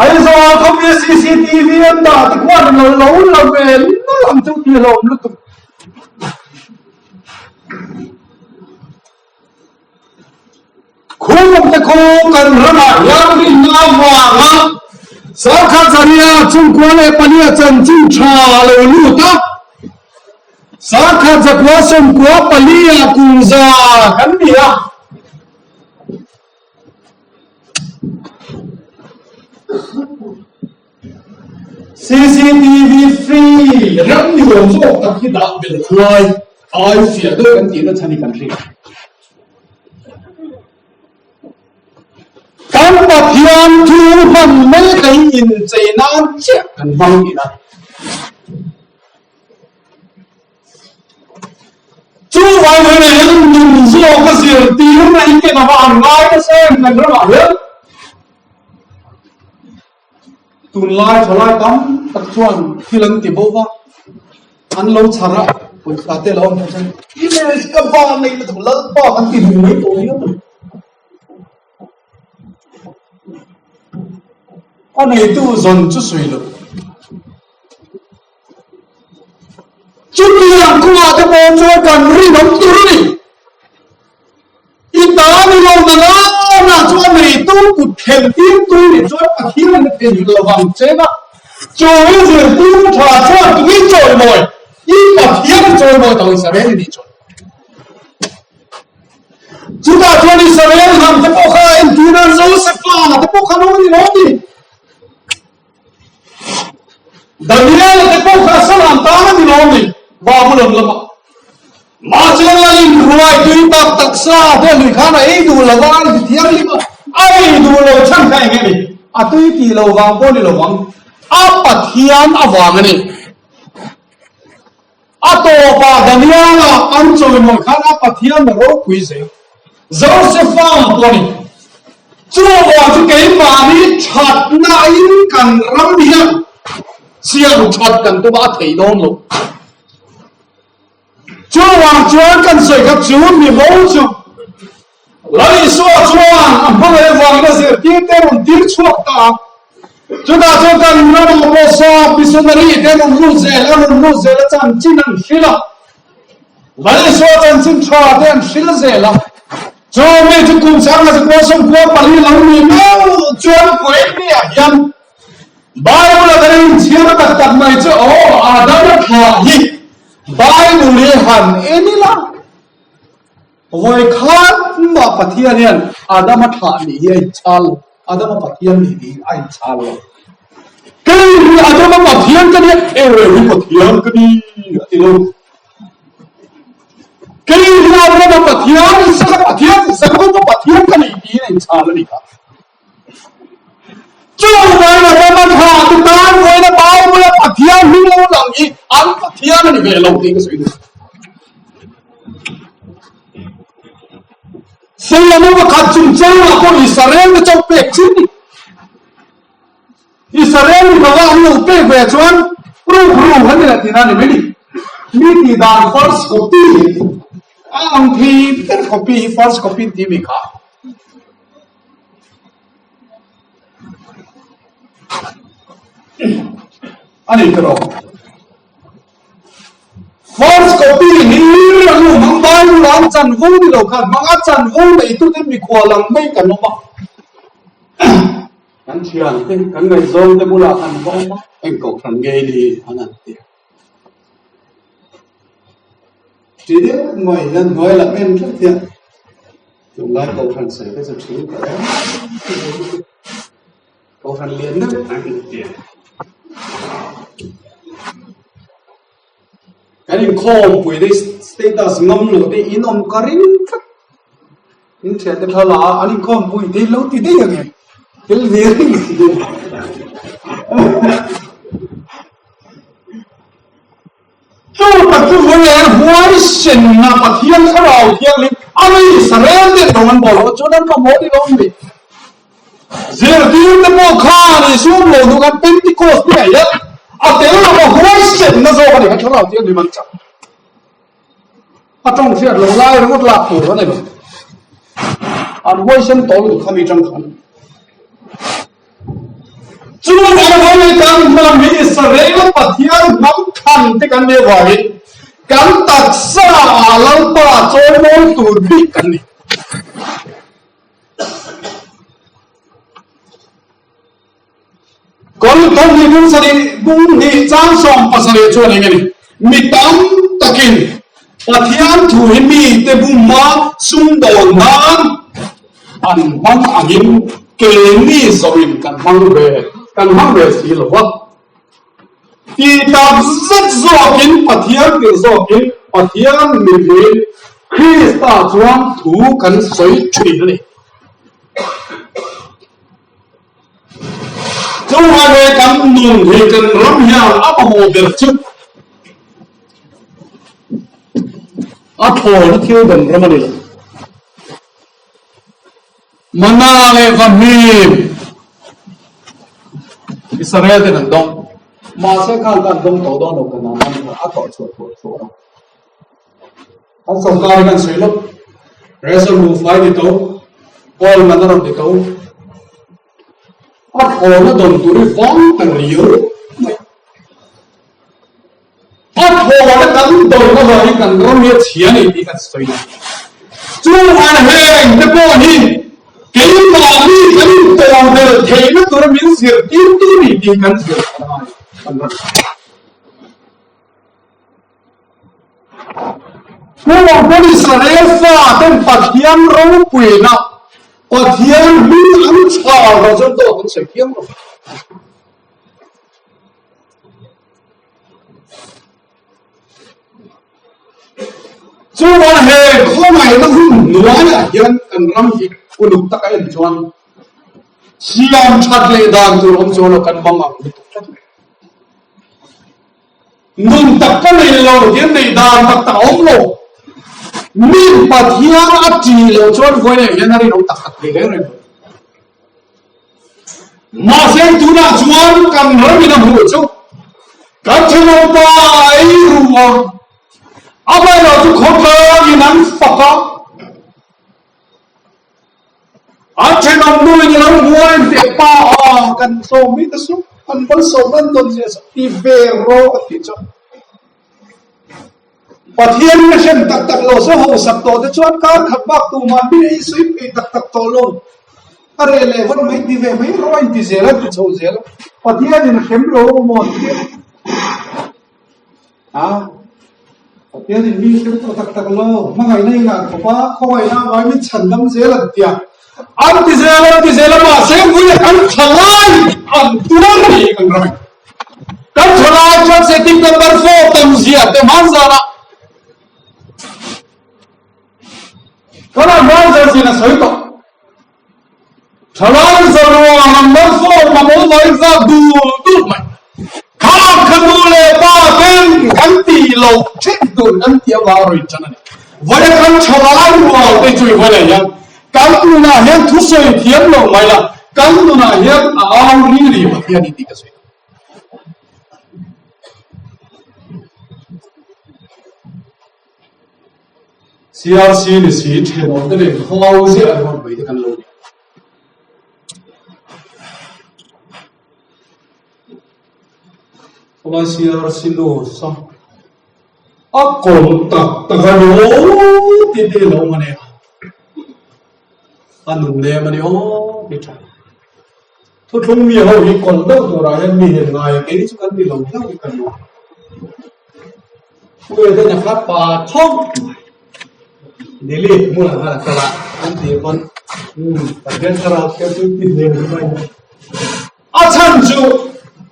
Aizawl khawpia cctv an dah te khuan lo lo la ve nul ang chu ti hlawm lutuk. Khumte khu kan ramah hian rinna avanga Sakha Zaria chungkua leh pania chanchin tha a lo lut a. Sakha zakua sawmkua palia kum za kan ni a. CCTV free ram ni awm zawk tak hi dah belh khuai ai fiah deuh kan tihna chhan hi kan hria. Kan Pathian thu hman mai kai inchei nan chiah kan hmang tihna. Chu vai mai mai hian nun zawk a zirtir na hi ken ava han ngai nasa em kan ramah hian. Tunlai thalai tam tak chuan thil an ti bo va, an lo chhar a, pawisa te lo awm thei chuan image ka va nei lutuk Lalpa kan ti hmu mai tawh hian a ni. A neitu zawn chu sawi lo. Chutiang kawngah te pawh chuan kan rinawm tur a ni. I ta ni lo na nana chu a neitu kut thlen tir tu nih chuan Pathian in a thei lo vang chen a, chu i zirtir tha chuan tui chawimawi, i Pathian i chawimawi tawh Israel i nih chuan. Chutah chuan Israel hnam te pawh kha a entir a, Josefa te pawh kha an awm a ni lo a ni. Daniela te pawh kha salam tan a ni lo a ni, Babulon lamah. Mahse Lalin ruai tui tak taksa te lui khan a ei duh lo va, a inti thianghlim a, a ei duh lo chhan kha eng nge ni? A tui tih lo vang pawh a ni lo vang, a Pathian avang a ni. A tawpah Daniela an chawimawi khan a Pathian a ropui zel. Josefa pawh a ni. Chuvang chu keimahni thatnain kan ram hian siam that kan tum a, a thei dawn lo. Chuvang chuan kan sawi kha chu mi bo chu Lal Isua chuan a hmangaih avangin a zirtirte a rawn tir chhuak ta a. Chutah chuan kan ramah pawh sap missionary te an rawn lut zel, an rawn lut zel a, chanchin an hrilh a. Lal Isua chanchin tha te an hrilh zel a. Chu mi chu kum sanga zakua sawmkua pali lo ni meuh chuan Kuwaitniah hian Bible a kan inchhiar tak tak mai chu aw Adama thlah hi Bible hi han en ila vawi khat mah Pathian hian Adama thlah nih hi a inchhal lo, Adama Pathian nih hi a inchhal lo. Kei hi Adama Pathian ka nia, Ewe hi Pathian ka ni a ti lo. Kei hi Abrahama Pathian, Isaka Pathian, Jakoba Pathian ka ni tiin a inchhal a ni kha. Chuvangin a ram a tha te tan vawiin a Bible a Pathian hming lo lang hi an Pathian a ni ve lo tih ka sawi duh. Solomon pakhat chungchangah pawh Israel te chauh pek chin ni. Israel mi lova an lo pek ve chuan ruk ruk an ni leh tihna a ni mai ni. Mi tih dan first copy a ang thei ber copy hi first copy an ti mi kha. A ni tawh. First copy hi a nu hmang Bible an chanvo ni lo khan hmang a chanvo nei tu te mikhual ang mai kan awm a. Kan thian te kan ngaihzawng te bulah kan va awm a, eng kohhran nge ni an han ti a. Ti deuh mai hian hnuai lam en tlat hian Tunlai Kohhran sawi te chu thu ka em Kohhran lian deuh an inti a. Kan inkhawmpui te status ngam lo te in awm ka ring tlat. In thian te thla la a an inkhawmpui te lo ti daih ang em? Tel ve reng si. Chu tak chu vawi leh huaisenna Pathian Thlarau Thianghlim a mi Israel te rawng an bawl loh chuan an mamawh ni lo ni. Zirtirte pawh khan Isua lo hnu khan Pentecost ni ah hian a tel lova huaisenna zawk a ni kha Thlarau Thianghlim an chak. A tawng hriat lo lai ringawt lak tur a ni lo. An huaisen tawh lutuk kha mi tang khan. Chu vang hi kan hnam hi Israel Pathian hnam thlan te kan nih avangin. Kan taksa ah Lalpa chawimawi tur bik kan ni. Korinthon ni bung sarih bung hnih chang 70 chuan eng a ni? Mi tam takin Pathian thu hi mite buma sumdawn nan an hmang angin keini zawhin kan hmang ve kan hmang ve si lo va. Ti tak zet zawkin Pathian tir zawkin Pathian mipui Krista chuan thu kan sawi thin a ni. Chuvang he kan nun hi kan ram hian a mamawh ber chu a thlawna thil dan ram a ni lo. Mana leh Vahmim Israel ten an dawng. Mahse khan kan dawng tawh dawn lo kan an ram a tawh chhuah tawh chhuah a. Kan sawrkar hi kan sawi lawk. Ration buhfai ti to, oil man a rawn ti to. A thlawna dawn tur hi vang ta riau mai. A thlawna kan dawn avang hi kan ram hi a chhia ni tih kan sawi lo. Chuan heng te pawh hi keimahni kan intodelh theihna tura min zirtirtu ni tih kan zir a ngai kan ram. Kawng pawn Israel faten Pathian ropuina, Pathian hming an chhal lo chuan dawt an sawi thiam lo. Chuan he khawngaihna hun hnuaiah hian kan ram hi uluk taka en chuan siam that leh dan tur awm chuan lo kan mang ang lutuk tlat mai. Nun tak ka nei lo hian nei dan tak tak a awm lo. Min Pathian a ṭi loh chuan vawiin ah hian a rinawm tak tak thei reng reng lo. Mahse tunah chuan kan ramin a hmuh chu kan thenawmpa ei ru a, amaherawh chu khawtlangin an fak a, An thenawm nu in a lo hmuai ve pa a, kan tlawm mai ta sup, an malsawm an dawn zia chu ti ve rawh a tih chuan Pathian ka hrem tak tak lo so hausak tawh te chuan kar khat bak tumah mi ei sawi peih tak tak tawh lo a reh leh vat mai ti ve mai rawh a inti zel a ti chho zel a Pathian in hrem lo maw ti A, Pathian in mi hrem tawh tak tak lo, hmangaihna in an khawp a, khawngaihna avangin min chhan dam zel an ti a. An ti zel, an ti zel a, mahse vui a kan tha lai an tuar ni kan ram e. Kan tha lai chuan setting number 4 tam zia te hman zan ah kan advisor zin a sawi tawh. Thalai Zarua number 4 mamawh mai zat dul dul mai. Khang kha nu leh pa ten kan tih loh then tur kan tih avang a rawn chan a ni. Vawiin kan thalai rual te chu i vawi leh hian kan nunah hian thusawi thiam loh mai la, kan nunah hian a au ri ri Pathian i tih ka sawi. CRC ni si thenawm te nen hau ziah ringawt mai te kan lo ni. Khawlai CRC nu sa a kawm tak tak a ni aw ti te lo awm a nia. A nun nem a ni aw ti tha. Thuthlung mi ho hi kawlh deuh turah hian mi hian ngai a kei chu kan ti lo hlauh hi ka ni. Puia ten a kha pa thawk mai. Delhi hmunah khan a kal a, an ti pawn Pathian thlarau thiam chu ti hmel hi mai. A chhan chu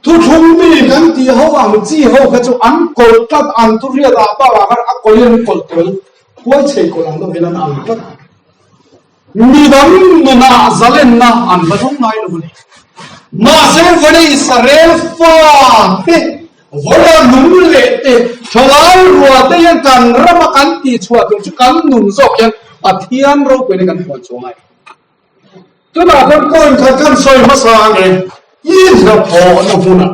thuthlung mi kan tih ho ang chi ho kha chu an kawlh tlat ang thu hriat ah bakah khan a kawlh in an kawlh tel huai chei kawlh ang deuh hian an ang tlat. Midang nunah zalenna an va dawng ngai lo a ni. Mahse vawlei Israel fate, vawla nung leh te, thalai rua te hian kan rama kan tihchhuah tur chu kan nun zawk hian Pathian ropuina kan huan chuang ai. Tunah chuan point khat kan sawi hmasa ang e, i hnathawhna hmunah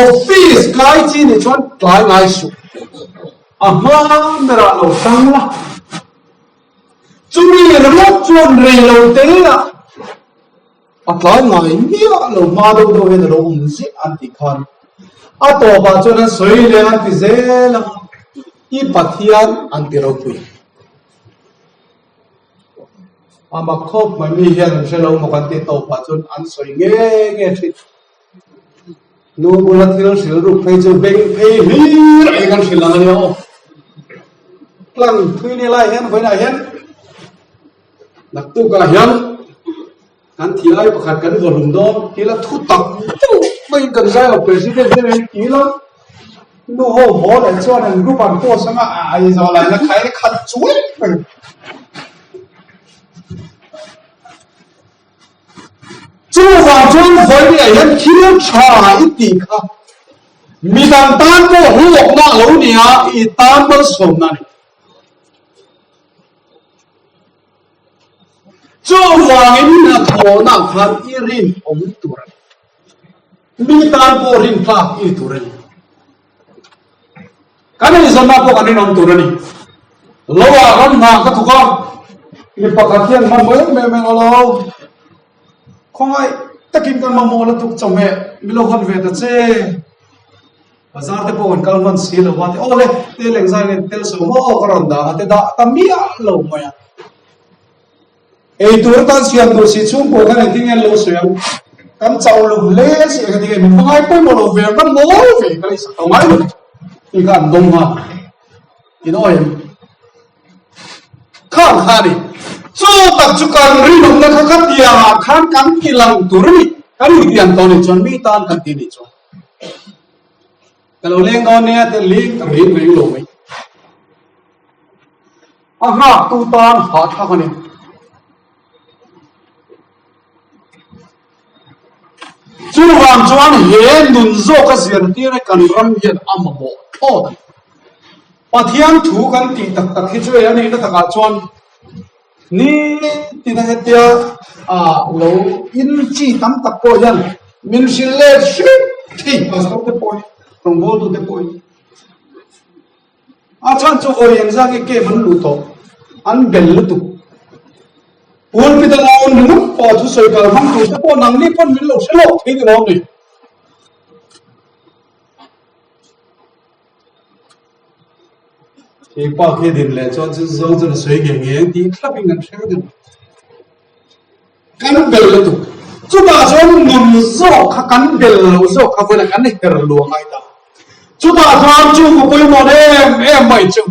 office kai chi nih chuan tlai ngai suh. A hma berah lo tang la. Chumi ringawt chuan rei lo te ah a tlai ngai miah lo hma deuh deuh hian a lo awm ziah an tih khan. A tawpah chuan an sawi leh an ti zel ang a, i Pathian an ti ropui. A mak khawp mai mi hian an hre lo maw kan tih tawpah chuan an sawi nge nge thin. Nu bula thil hrilh ruk phei chu beng phei hlir a kan hrilh ang a nia aw. Tlang thui ni lai hian vawiinah hian naktukah hian kan thi lai pakhat kan vaw hlum dawn tila thu tak deuh maiin kan zai lo president hian an ti la nu ho haw leh chuan an group an post anga a Aizawl ah la khai khat chuai mai. Chuvang chuan vawiin hian thil tha i tih kha midang tan pawh hlawkna a lo ni a, i tan malsawmna a ni. Chuvangin hnathawhna khan i rinawm tur a ni. Mi tan pawh rintlak i ni tur a ni. Kan eizawnna pawh kan rinawm tur a ni. Loah ram hna ka thawk a, mi pakhat hian mamawh em em eng alo. Khawngaih takin kan mamawh la tuk chawhmeh mi lo hawn ve ta che. Bazar te pawh kan kal hman si lo a ti aw le, tel engzai nge tel so maw ka rawn dah a ti dah ta miah lo mai a. Ei tur atan siam duh si chhungkua khan engtin nge an lo sawi ang? Kan chauh lo hle si eng ati nge min hmangai pawimawh lo ve kan mawl ve ka lei sak tawh ngai lo tih kha an dawng a in awi em? Khang kha ni chu tak chu kan rinawmna kha khatiang ah khan kan ti lang tur a ni kan intiam tawh nih chuan mi tan kan ti nih chuan ka lo leng dawn nia te ling ka ring reng lo mai. A nghaktu tan hahthlak a ni. Chuvang chuan he nun zawka zirtir hi kan ram hian a mamawh thlawt a ni. Pathian thu kan tih tak tak hi chu ei a nihna takah chuan ni tina hetia a lo in chi tam tak pawh hian min hrilh let hrim thei pastor te pawh hi rawngbawltu te pawh hi. A chhan chu vawi engzah nge cave an luh tawh? An bel lutuk. Pulpit a ngawn ringawt pawh thusawi kal hmang tur te pawh nangni pawn min lo hre lawk thei ni lawm ni? Khi pa khi din leh chuan chu zo chuan a sawi ngei ngei ang tih thlap in kan hre vek a ni. Kan bel lutuk. Chutah chuan nun zawk kha kan bel lo zawk kha vawiin kan her luah ngai ta. Chutah chuan chu ka pawimawh em em mai chu.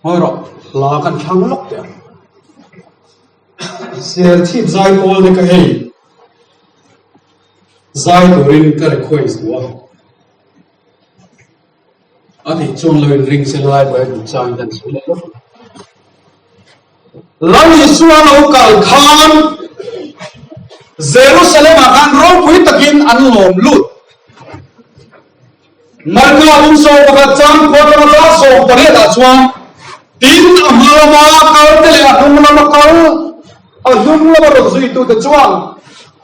Ngawi rawh, hla kan thlang lawk teh ang. Serchhip zai pawl te ka hei zai turin ka request duh a. A tih chuan lo inring se lai mai duh chang hian sawi leh lawk. Lal Isua lo kal khan Jerusalem ah khan ropui takin an lawm lut. Marka bung 11 chang khua tanga chang 18 ah chuan tin a hma lama kal te leh a hnung lama kal a hnung lama rawn zuitu te chuan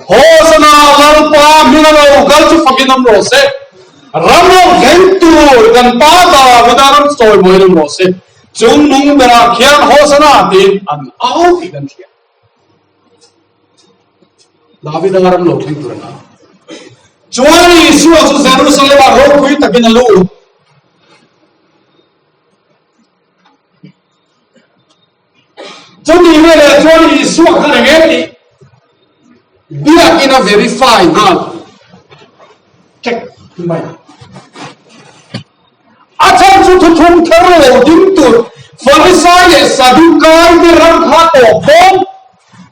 Hosana Lalpa hming a lo kal chu fakin awm rawh se. Ram lo thleng tur kan pa Davida ram sawi mawi lo rawh se. Chung nung berah khian Hosana tiin an au tih kan hria. Davida ram lo thleng tur an au. Chuan Isua chu Jerusalem ah ropui takin a lut. Chuti velah chuan Isua khan eng nge tih biakin a verify nghal check mai. A chhan chu thuthum thar lo ding tur Farisai leh Sadukai te ram kha tawp dawn.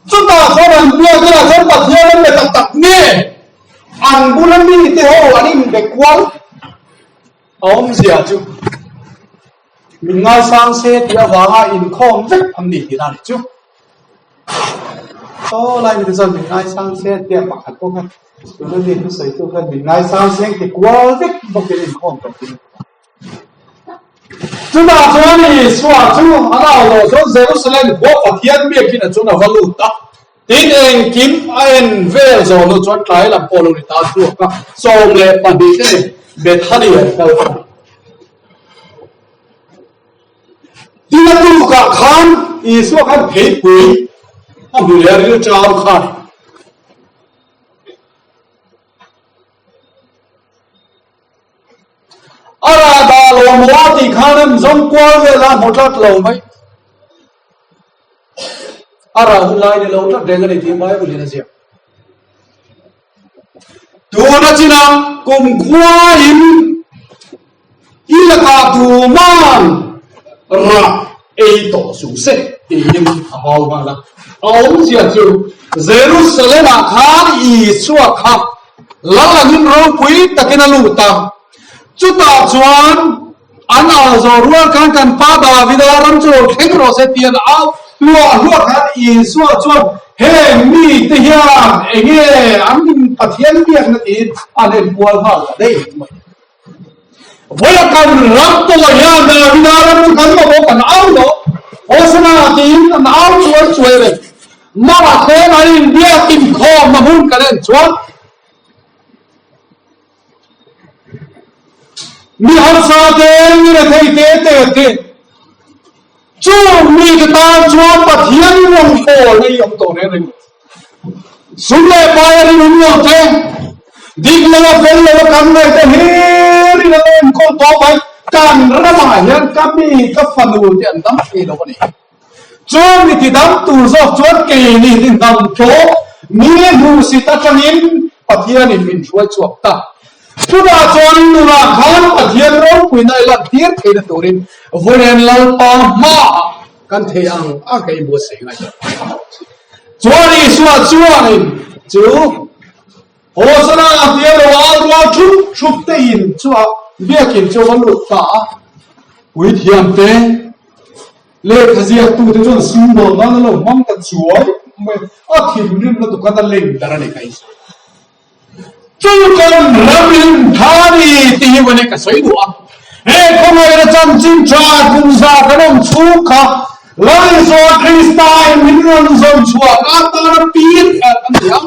Chutah chuan an biakinah chuan Pathian an be tak tak nge an bula mite ho an inbe kual a awmzia chu. Min ngaisang se tih avanga inkhawm vek an ni tih dan chu. Saw lai mite chuan min ngaisang se tia pakhat pawh khan tuna mi thusawi tu khan min ngaisang se ti kual vek bawkin inkhawm tawh thin. Chutah chuan Isua chu an au tawh chuan Jerusalem khua Pathian biakin a chuan a va lut a. Tin engkim a en vel zawh hnu chuan tlai lam pawh lo ni ta chhuak a, 12 te Bethany an kal ta. Tin a tukah khan Isua khan theipui a hmu leh a rilṭam khan. zawng kual vel a hmu tlat lo mai. A rah hun lai ni lo tlat reng a ni tih Bible in a ziak. Tuna china kum khuain i lakah tuman rah ei tawh suh se tiin a vau nghal a. A awmzia chu Jerusalem-ah khan Isua kha lal angin ropui takin a lut a. Chutah chuan an au zawh rual khan kan pa Davida ram chu lo thleng rawh se tih an au hluah hluah khan Isua chuan heng mite hian enge an Pathian biakna tiin an enkual nghal ta daih mai. Vawiah kan ram pawh hian Davida ram chu kan mamawh kan au lo, Hosana tiin an au chuai chuai reng. Mahse an inbiak inkhawmna hmun kan en chuan Mi harsa te, mi rethei te te te chung mite tan chuan Pathian rawngbawlna hi awm tawh reng reng lo. Sum leh pai a rinawm lo te, dik lo a fel lo a kan ngaih te hirin a lo enkawl tawh mai. Kan ramah hian ka mi, ka fanu te an dam thei lo a ni. Chu mi ti dam tur zawk chuan keini hi hnam tlawh mi hmuhsit atangin Pathianin min hruai chhuak ta. Chutah chuan nunah khan Pathian ropuina i lantir theihna turin Vawiin Lalpa hmaah kan thei ang a kei buatsaih ngai ta. Chuan Isua chuanin chu Hosana tia lo au rual thup thup te in chu a biakin chu a va lut ta a. Puithiamte Lehkha ziaktute chuan sumdawn nan a lo hmang ta chuai mai a, thinrim lutuk a ta leng dar a ni ka insawi. Chu kan ram in tha ni tih hi vawni ka sawi duh a, he khawngaihna chanchin tha kum za kan awm chhung kha Laizawn Krista in min rawn zawn chhuah atana pir kher a ni a,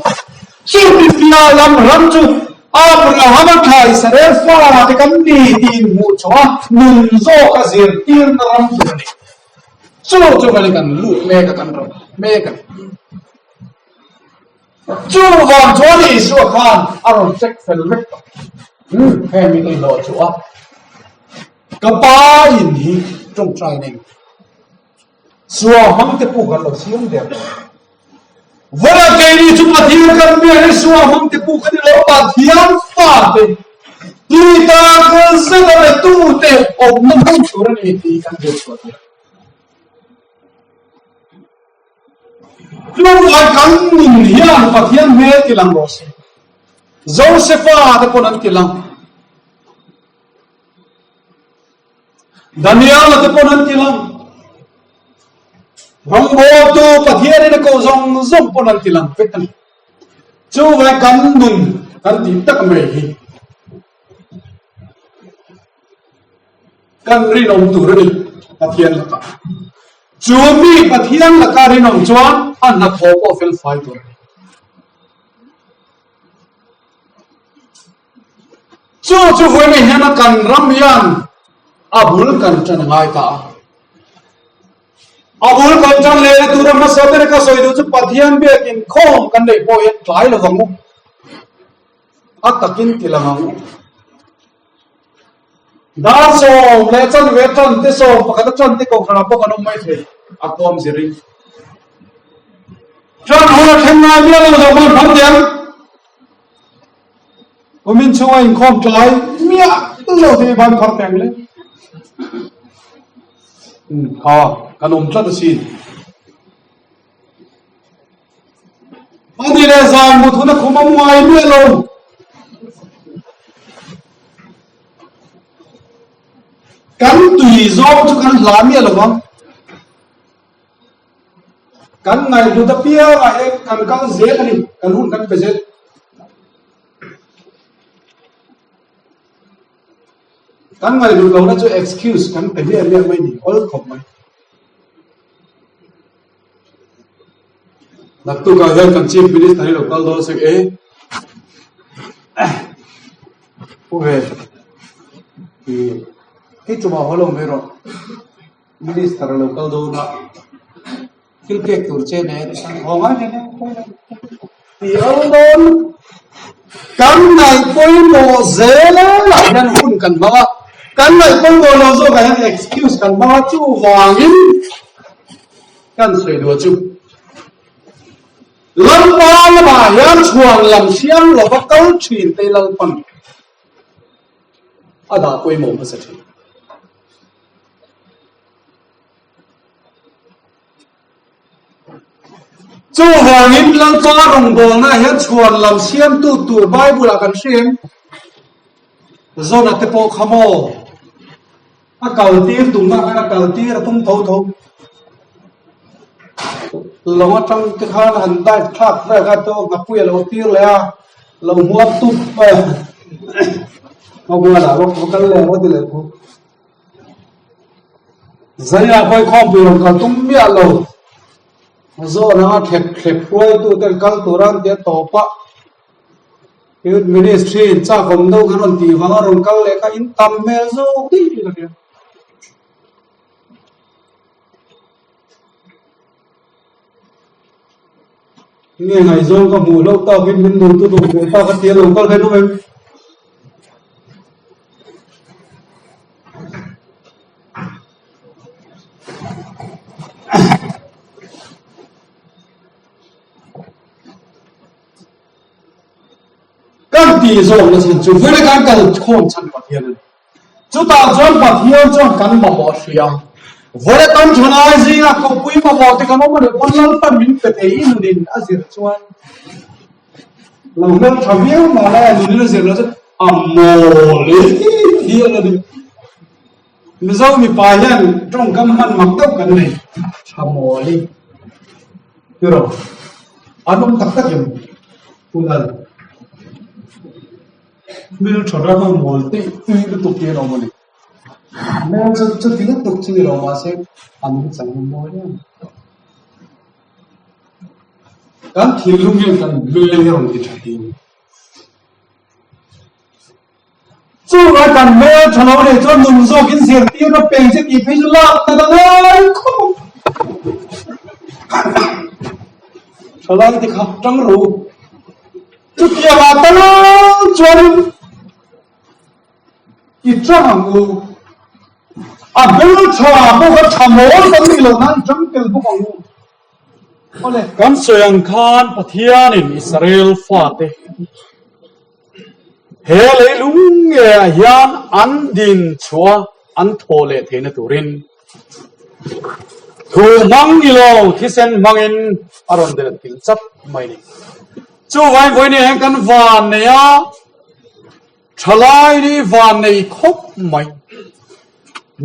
chumi piah lam ram chu Abrahama thla Israel fa te kan ni tih inhmuh chho a, nun zawk a zirtirna ram tur a ni. Chu chu vali kan lut mek a, kan ram mek a ni. Chu vang chuan Isua khan a rawn check fel vek tawh. Heng mite hlawh chu a ka pa in hi tawngtai nei. Sua hmang te puk an lo siam der tawh. Vawra keini chu Pathian kan biak hi sua hmang te puk a ni lo, Pathian fate tita kal zet a be tute awmna hmun tur a ni tih kan hriat chhuah theih. Chuvang kan nun hian Pathian hmel ti lang rawh se. Josefa te pawn an ti lang. Daniel-a te pawn an ti lang. Rawngbawltu Pathianin a koh zawng zawng pawn an ti lang vek a ni. Chuvai kan nun kan tih tak mai hi kan rinawm tur a ni Pathian lakah. Chu mi Pathian laka rinawm chuan a hnathawh pawh felfai tur a ni. Chu chu vawiin hian a kan ram hian a bul kan ṭan a ngai ta a. A bul kan ṭan lehna tura hmasa ber ka sawi duh chu Pathian biakin khawm kan neih pawh hian tlai lo vang u. A takin ti lang ang u. Dar sawm leh chanve ṭan te sawm pakhat a ṭan te kohhranah pawh kan awm mai thei a kawm zirin. Ṭan hun a thleng ngai miah lo zawk hman phang diam. Kumin chhunga inkhawm tlai miah lo te hi ban phar teng le. Kha kan awm tlat asin. Ani leh zan mut hun a khum a mu ngai miah lo. Kan tui zawng chu kan hla miah lo vang. Kan ngaihhlut apiangah hian kan kal zel a ni, kan hun kan pe zel. Kan ngaihhlut lohna chu excuse kan pe miah miah mai ni, awl khawp mai. Naktukah hian kan Chief Minister hi lo kal dawn sek e. Pu ve, i tumah haw lo mai rawh. Minister a lo kal dawn a, thil pek tur che nei a ni khan haw ngai nen ti al dawn kan ngaih pawimawh zel ah hian hun kan hmang a. Kan ngaih pawimawh lo zawkah hian excuse kan hmang a, chuvangin kan sawi duh chu Lalpa lamah hian chhuan lam siam lova kal thin te Lalpan a dah pawimawh hmasa thin. Chuvangin Lalpa rawngbawlna hian chhuan lam siamtu tur Bible-ah kan hria em? Zona te pawh kha maw? A kaltir tumna khan a kaltir a tum tho tho. Lawng atang te khan han dive thlak vel kha to ngapui a lo tir leh a, lo hmuam tup mai a. Ngawbualah bawk va kal leh rawh ti leh tho. Zaiah pawh i khawmpui rawn kal tum miah lo. Zawn anga thlep thlep hruaitu ten kal tur an tia tawp a. Youth Ministry in chak awm deuh kan rawn tih vanga rawn kal leh kha in tam hmel zawk daih in ka hria. Nge ngaihzawng ka hmuh hlauh takin min duh tu duh ve ta ka tia lo kal kha i tum em? Kan tih zawkna chhan chu vawiin kan kal khawm chhan Pathian a ni. Chutah chuan Pathian chuan kan mamawh a hria. Vawiin kan thalai zingah khawpui mamawh te kan awm a nih pawn Lalpan min pe thei i nunin a zir chuan lo hmel tha viau mah lai a nunin a zir loh chuan a mawl hial a ni. Mizo mipa hian tawngkam hman mak deuh kan nei tha mawl i tiraw an awm tak tak em Pu Lal. Hmel tha rama mawl tih tui lutuk hi an awm a ni. Hmel chu chuti lutuk chu ni lo mahse an chang mawi em. Kan thinlung hian kan hmel hi a rawn ti tha thin. Chuvai kan hmel tha lo nei chuan nun zawkin zirtirna peng che tih phei chu lak nat a ngai khawp ang. Thalai te kha tang ru. Chutiang ah tal chuan i tang ang u. A hmel tha pawh kha tha mawl kan nih loh nan i tang tel bawk ang u. Kan sawi ang khan Pathianin Israel fate he leilung ngeah hian an din chhuah an thawh leh theihna turin thu hmang ni lo thisen hmangin a rawn del til chat mai a ni. Chuvangin vawiin hian kan van nei a, Thalai nih van nei khawp mai.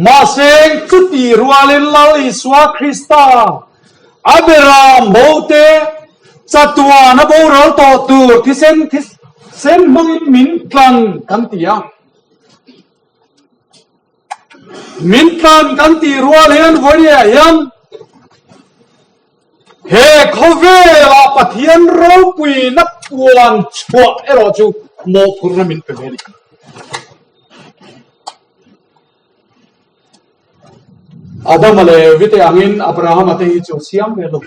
Mahse, chuti rualin Lal Isua Krista a beram bote chatuan a boral tawh tur thisen thisen hmangin min tlan kan ti a. Min tlan kan tih rual hian vawiah hian He khawvelah Pathian ropuina puan chhuah erawh chu mawhphurhna min pe ve a ni. Adama leh Evi te angin Abrahama te hi chu siam ve lo,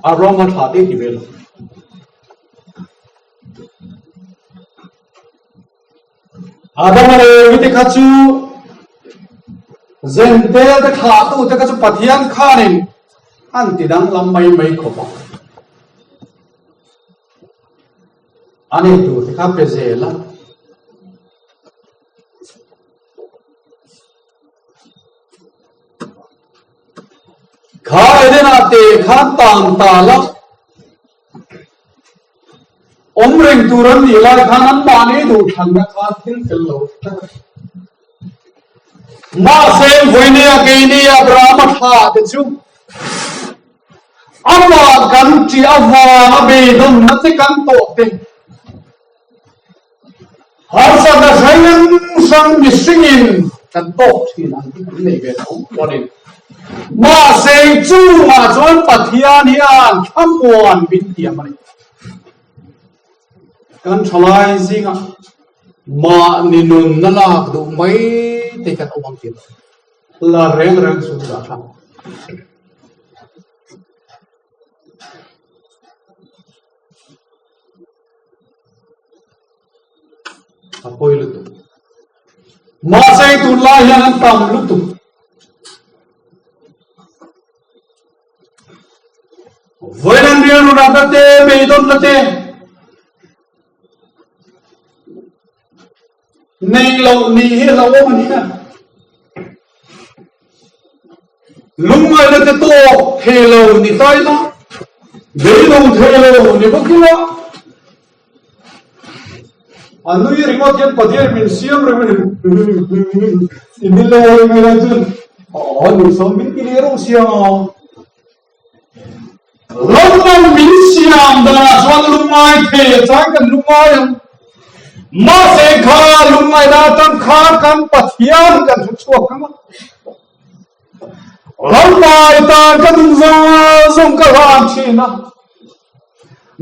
Abrahama thla te ti ve lo. Adama leh Evi te kha chu Zentel te thlahtu te kha chu Pathian khanin an ti danglam mai mai khawp a. A nei tur te kha pe zel a. Kha Eden-ah te khan tan ta la. Awm reng tur an nih lai khan anmahni duhthlanna khan thil fel lo tlat a ni. Mahse, vawinia keini Abrahama thla te chu amah kan ṭih avanga beidawnna te kan tawh te, harsatna hrang hrang mihringin kan tawk ṭhin ang hi kan nei ve tho a ni. Mahse, chungah chuan Pathian hian thlamuan min tiam a ni. Kan thalai zingah mahni nunna lak duh mai te kan awm ang tih la reng reng chu dah tha. A pawi lutuk. Mahse tunlai hian an tam lutuk. Vawiin an rilru natna te, beidawnna te nei loh ni hi a lo awm a ni a. Lungngaihna te tawk thei lo ni ta ila, beidawng thei lo ni bawk ila, A nui ringawt hian Pathian min siam reng a ni. I ni le mai lai chuan aw nui sawn min ti leh reuh siam a. Lalpan min siam danah chuan lungngai thei a chang kan lungngai ang. Mahse kha lungngaihna atang kha kan Pathian kan hre chhuak ang a. Lalpa i tan ka nun zawng zawng ka hlan thin a.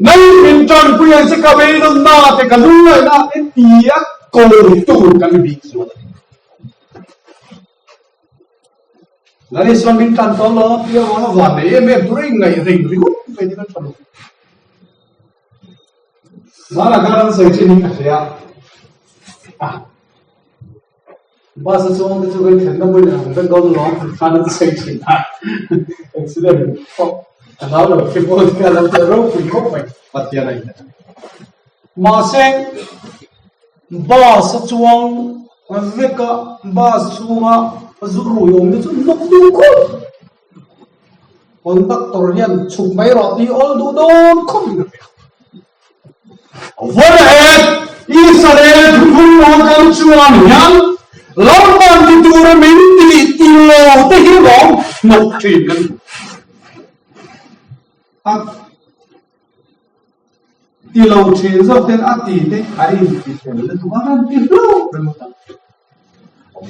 Nei min tanpui ang che ka beidawnna te ka lungngaihna te tia ko tur kan bik zual a ni. Lal Isuan min tan tawh lo a tia vang a van nei em em tur a inngaih reng ringawt mai te kan tha lo. Hmanah khan an sawi thin in ka hria a. Bus a chuang te chu kan thlenna hmun ang vek dawn alawm an khan an sawi thin a, accident pawh a hlau lo khi pawh te a lo tel ropui khawp mai Pathian a inhmet a ni. Mahse bus a chuang vek a, bus chhunga zu rui awm te chu hnawk duh khawp, conductor hian chhuk mai rawh tih awl duh dawn khawp in a hria. Vawiin Israel thuthlung lo kal chuan hian Lalpan ti tura min tih ti lo te hi lawm hnawk thin kan ni. A ti lo thin zawk ten a ti te a inti fel lutuk a an ti hlauh ringawt a.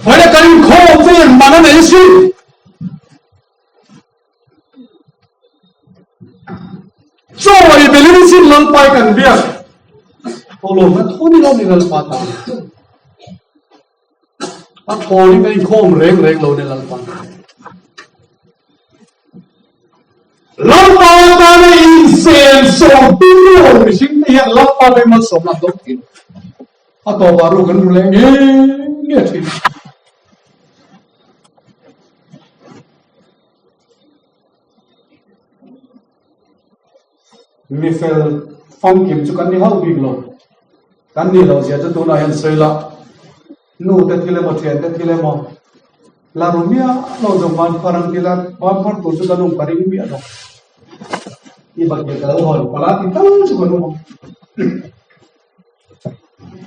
Vawiin kan inkhawm vel man a nei sin. Chawi belin sin Lalpai kan biak Tawlawmna thu ni lo ni Lalpa tan a thawn in kan inkhawm reng reng lo ni Lalpa Lalpa tana insen sawm tum lo mihring te hian Lalpa te malsawmna an dawng thin a tawpah ru kan ru leh nge nge thin. Mifel famkim chu kan ni hauh bik lo. Kan nih loh zia chu tunah hian sawi la, nu te thil emaw thian te thil emaw la ru miah lo zawng van phar ang tila van phar tur chu kan um ka ring miah lo. I bakir ka lo hawn pala ti tal chu kan um ang.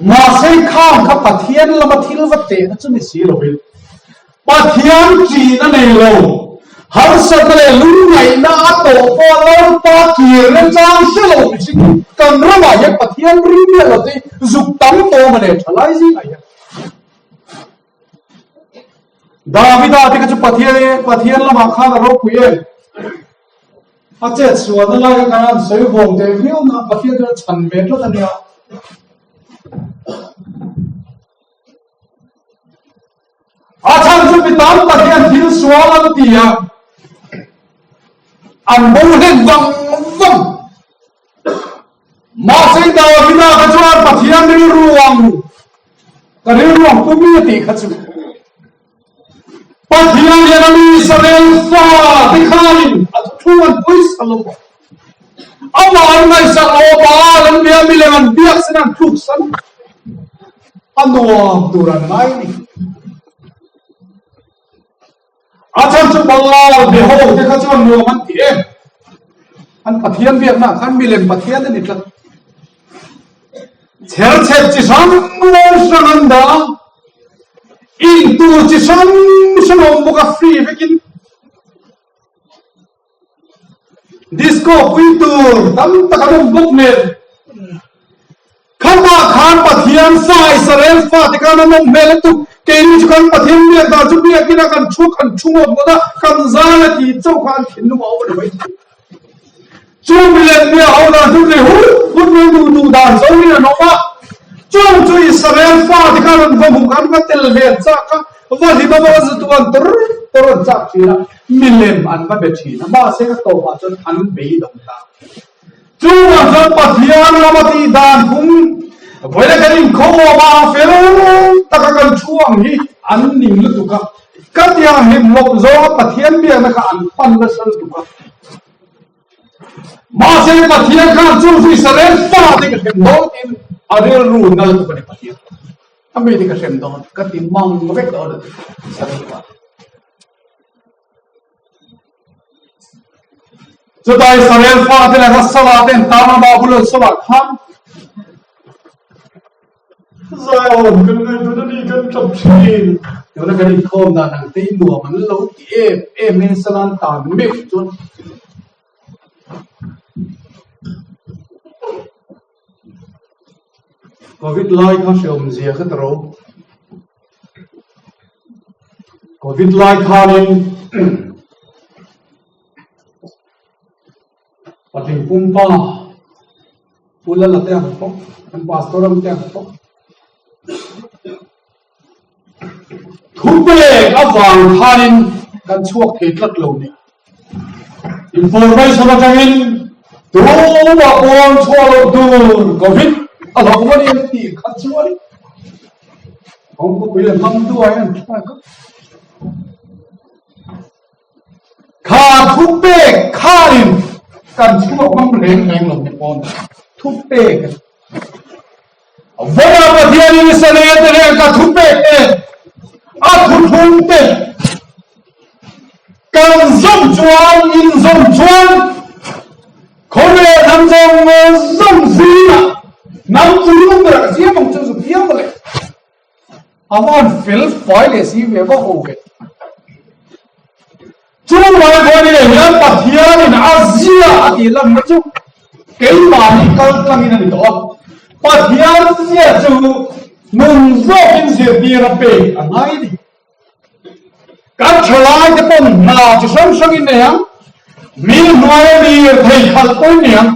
Mahse khang kha Pathian lama thil va tehna chu ni si lovin, Pathian chin a nei lo, harsatna leh lungngaihna a tawh pawh Lalpa kirna chang hre lo mihring hi kan ramah hian Pathian ring miah lo te zuk tam tawm a nei tha lai zingah hian. Davida te kha chu Pathian Pathian lamah khan a ropui em? A chet sualna lai kha kan han sawi vawng teh viau na Pathian chuan a chhan ve tlat a nia. A chhan chu mi tam tak hian thil sual an ti a, an bo hlen vang vang. Mahse Davida kha chuan Pathian rilru ang, ka rilru ang pu mi a tih kha chu. Pathian hian a mi Israel fa te khanin a thuthlung an pawisa lo a. Amah an ngaihsak lo a, Baal an bia, milem an biak sin an thluk san a. A nuam tur an ngai a ni. A chhan chu Baal be ho te kha chuan nuam an ti em. An Pathian biakna khan milem Pathian a ni tlat. Chherchhet chi hrang hrang an dah a, intur chi hrang hrang a awm bawk a, free vekin disco pui tur tam tak an awm bawk nen. Khamah khan Pathian fa Israel fate khan an awm hmel lutuk, keini chu kan Pathian biak dan chu biakin a kan thu kan thu ngawt ngawt a, kan zai a tih chauh kha an thinlung a awm a ni mai thei. Chu milem bia ho dan chu ri hut hut mai duh duh dan zo in an awm a, chung chu Israel fate khan an va hmu khan va tel ve an chak a, va hlim a va zatu an tawr tawr an chak thin a, milem an va be thin a, mahse a tawpah chuan an beidawng ta. Chuvang chuan Pathian lama tih dan phung. Vawiina kan inkhawm a, fel taka kan thu ang hi an ning lutuk a, ka tiang hlimhlawp zawnga Pathian biakna kha an pan nasa lutuk a. Mahse Pathian khan chu chu Israel fate ka hrem dawn tiin a rilru na lutuk a ni Pathian. A mite ka hrem dawn, ka ti mang vek dawn a ti Israel fate. Chutah Israel fate leh Rasala te an tan a, Babulon salah khan Zion kan ngaihtuah a ni, kan tap thin. Tuna kan inkhawm dan ang te hi nuam an lo ti em em in salan tan mek chuan Covid lai kha hreawm zia kha ta ro. Covid lai khanin patling pumpa Pu Lala te ang pawh, kan pastor ang te ang pawh thupek avang khanin kan chhuak thei tlat lo ni. Information atangin tumah pawn chhuah loh tur Covid a hlauh a ni an tih kha chu a ni. Kawngpui an hmang duai an thlak a. Kha thupek khanin kan chhuak hmang reng reng lo ni pawn thupek a ni. Vawiah Pathianin Israelte nen ka thupek te, a thuthlung te kan zawm chuan, in zawm chuan khawvel hnam zawng zawng zingah hnam chungnung berah ka siam ang chu zu piang mawle. A van fel fai leh si ve vak ho ve. Chu mai vawi leh hian Pathianin a zia a tih lanna chu keimahni kal tlangin a ni tawh a. Pathian zia chu nun zawkin zirtir a pek a ngai a ni. Kan thalaite pawn hna chi hrang hrangin nei ang, mi hnuaia lirthei khalh pawhin nei ang.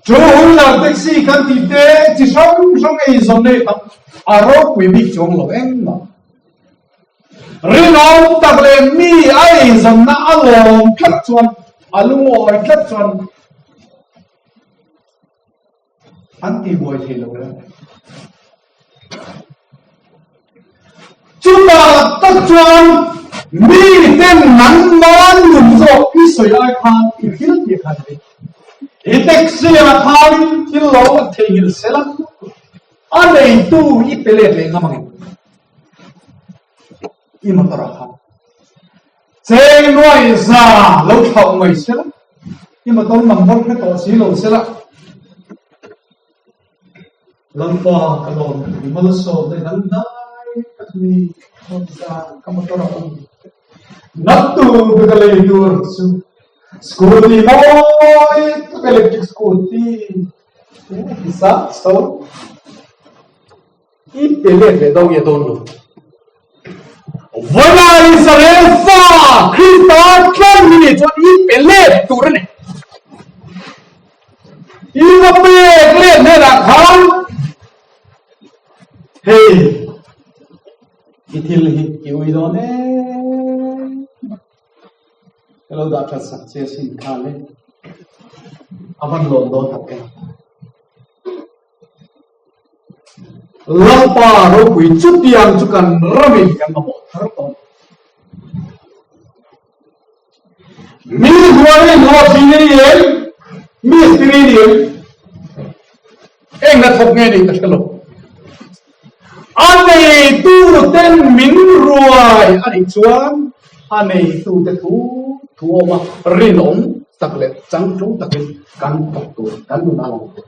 Chu hun lah taxi kan tih te chi hrang hrang ei zawn nei tam a ropui bik chuang lo engmah. Rinawm tak leh mi a ei zawnna a lawm tlat chuan a lungawi tlat chuan an ti buai thei lo reng. Chutah tak chuan miten nangmah nun zawk i sawi ai khan i thil tih khan a ni. I taxi ah khan thil lo a theihnghilh sel a, a neitu i pe let leh ngam angem? I motor ah khan cheng nuai za lo thlauh mai sel a, i motor number hre tawh si lo sel a, Lalpa ka lawm i malsawm leh dang dai tak ni zan ka motor a awm nat tur ka ka lei tur chu scooty mawi tak electric scooty sa so i pe let leh dau nge dawn lo Vana Israel fa Krista tlan ni chuan i pe let tur a ni. I va pek let hnenah khan hei i thil hi i ui dawn em ka lo dah that sak che sin kha le a van lawm dawn tak em Lalpa ropui chutiang chu kan ramin kan mamawh thar tawh. Mi hnuaiin hlawhtling a ni em? Mistiri a ni em? Eng hnathawk nge nih ka hre lo. A neitu ten min ruai a nih chuan a neitu te thu thu awm a, rinawm tak leh changtlung takin kan thawk tur kan nun a lang tur.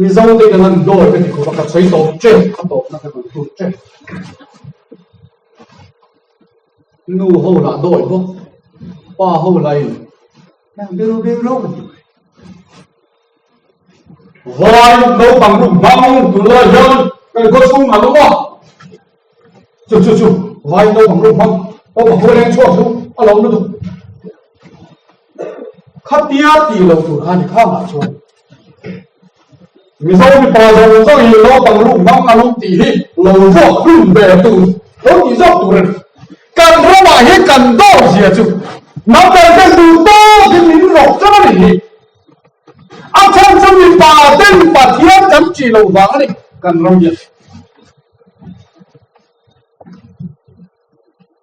Mizo te kan han dawi ka ti khawp a, ka sawi tawp che, a tawpna ka rawn tut che. Nu ho lah dawi bawk, pa ho lah in biru biru an ti mai. Vai naupang ru hmang tunlai hian kan khawchhung an awm a, chu chu chu vai naupang ru hmang, naupang ho leng chhuak chu a lo lutuk. Khatia tih loh tur kha ni khangah chuan Mizo mipa zawng zawng hi naupang luh hmang an awm tih hi lo vuak hlum ve tur, lo tih zawk tur a ni. Kan ramah hian kan dawr zia chu. Hnam dang ten duh tawkin min rawk tlat a nih hi. A chhan chu mipa ten Pathian kan ṭih loh vang a ni kan ram hian.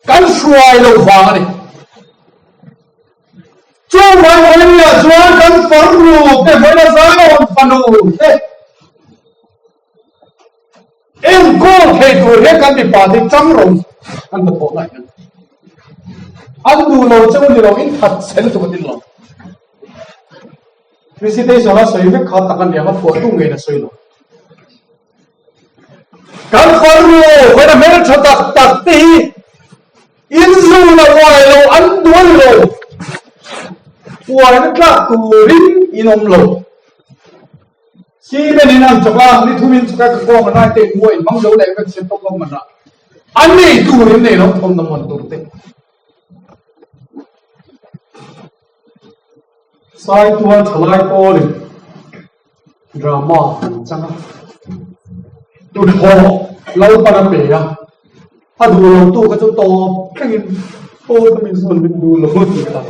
Kan hruai loh vang a ni. Chu Vaivaiah chuan kan farnu te hmela Zion fanu te enkawl thei tur hian kan mipa te chang rawng an hnathawh lai hian an duh lo cheu ni lo in that chhe lutuk an in lo. Visitation a sawi vek kha tak a niang a phuahtu ngei na sawi lo. Kan farnu vawiin a hmeltha tak tak te hi in zun a uai lo an duai lo uaina tlak turin in awm lo. Cement in an chawk a, ni thum in chawk a ka kawng a nai te mua in hmang zo leh vek se tawk awm an rah. An nei tur in nei lo thawmhnaw muan tur te. Saitual thalai pawlin drama an chang a, tuthlawh Lalpan a pe a, a duh lo tu kha chu tawp thlengin pawl ka min zawn min duh lo tih kha.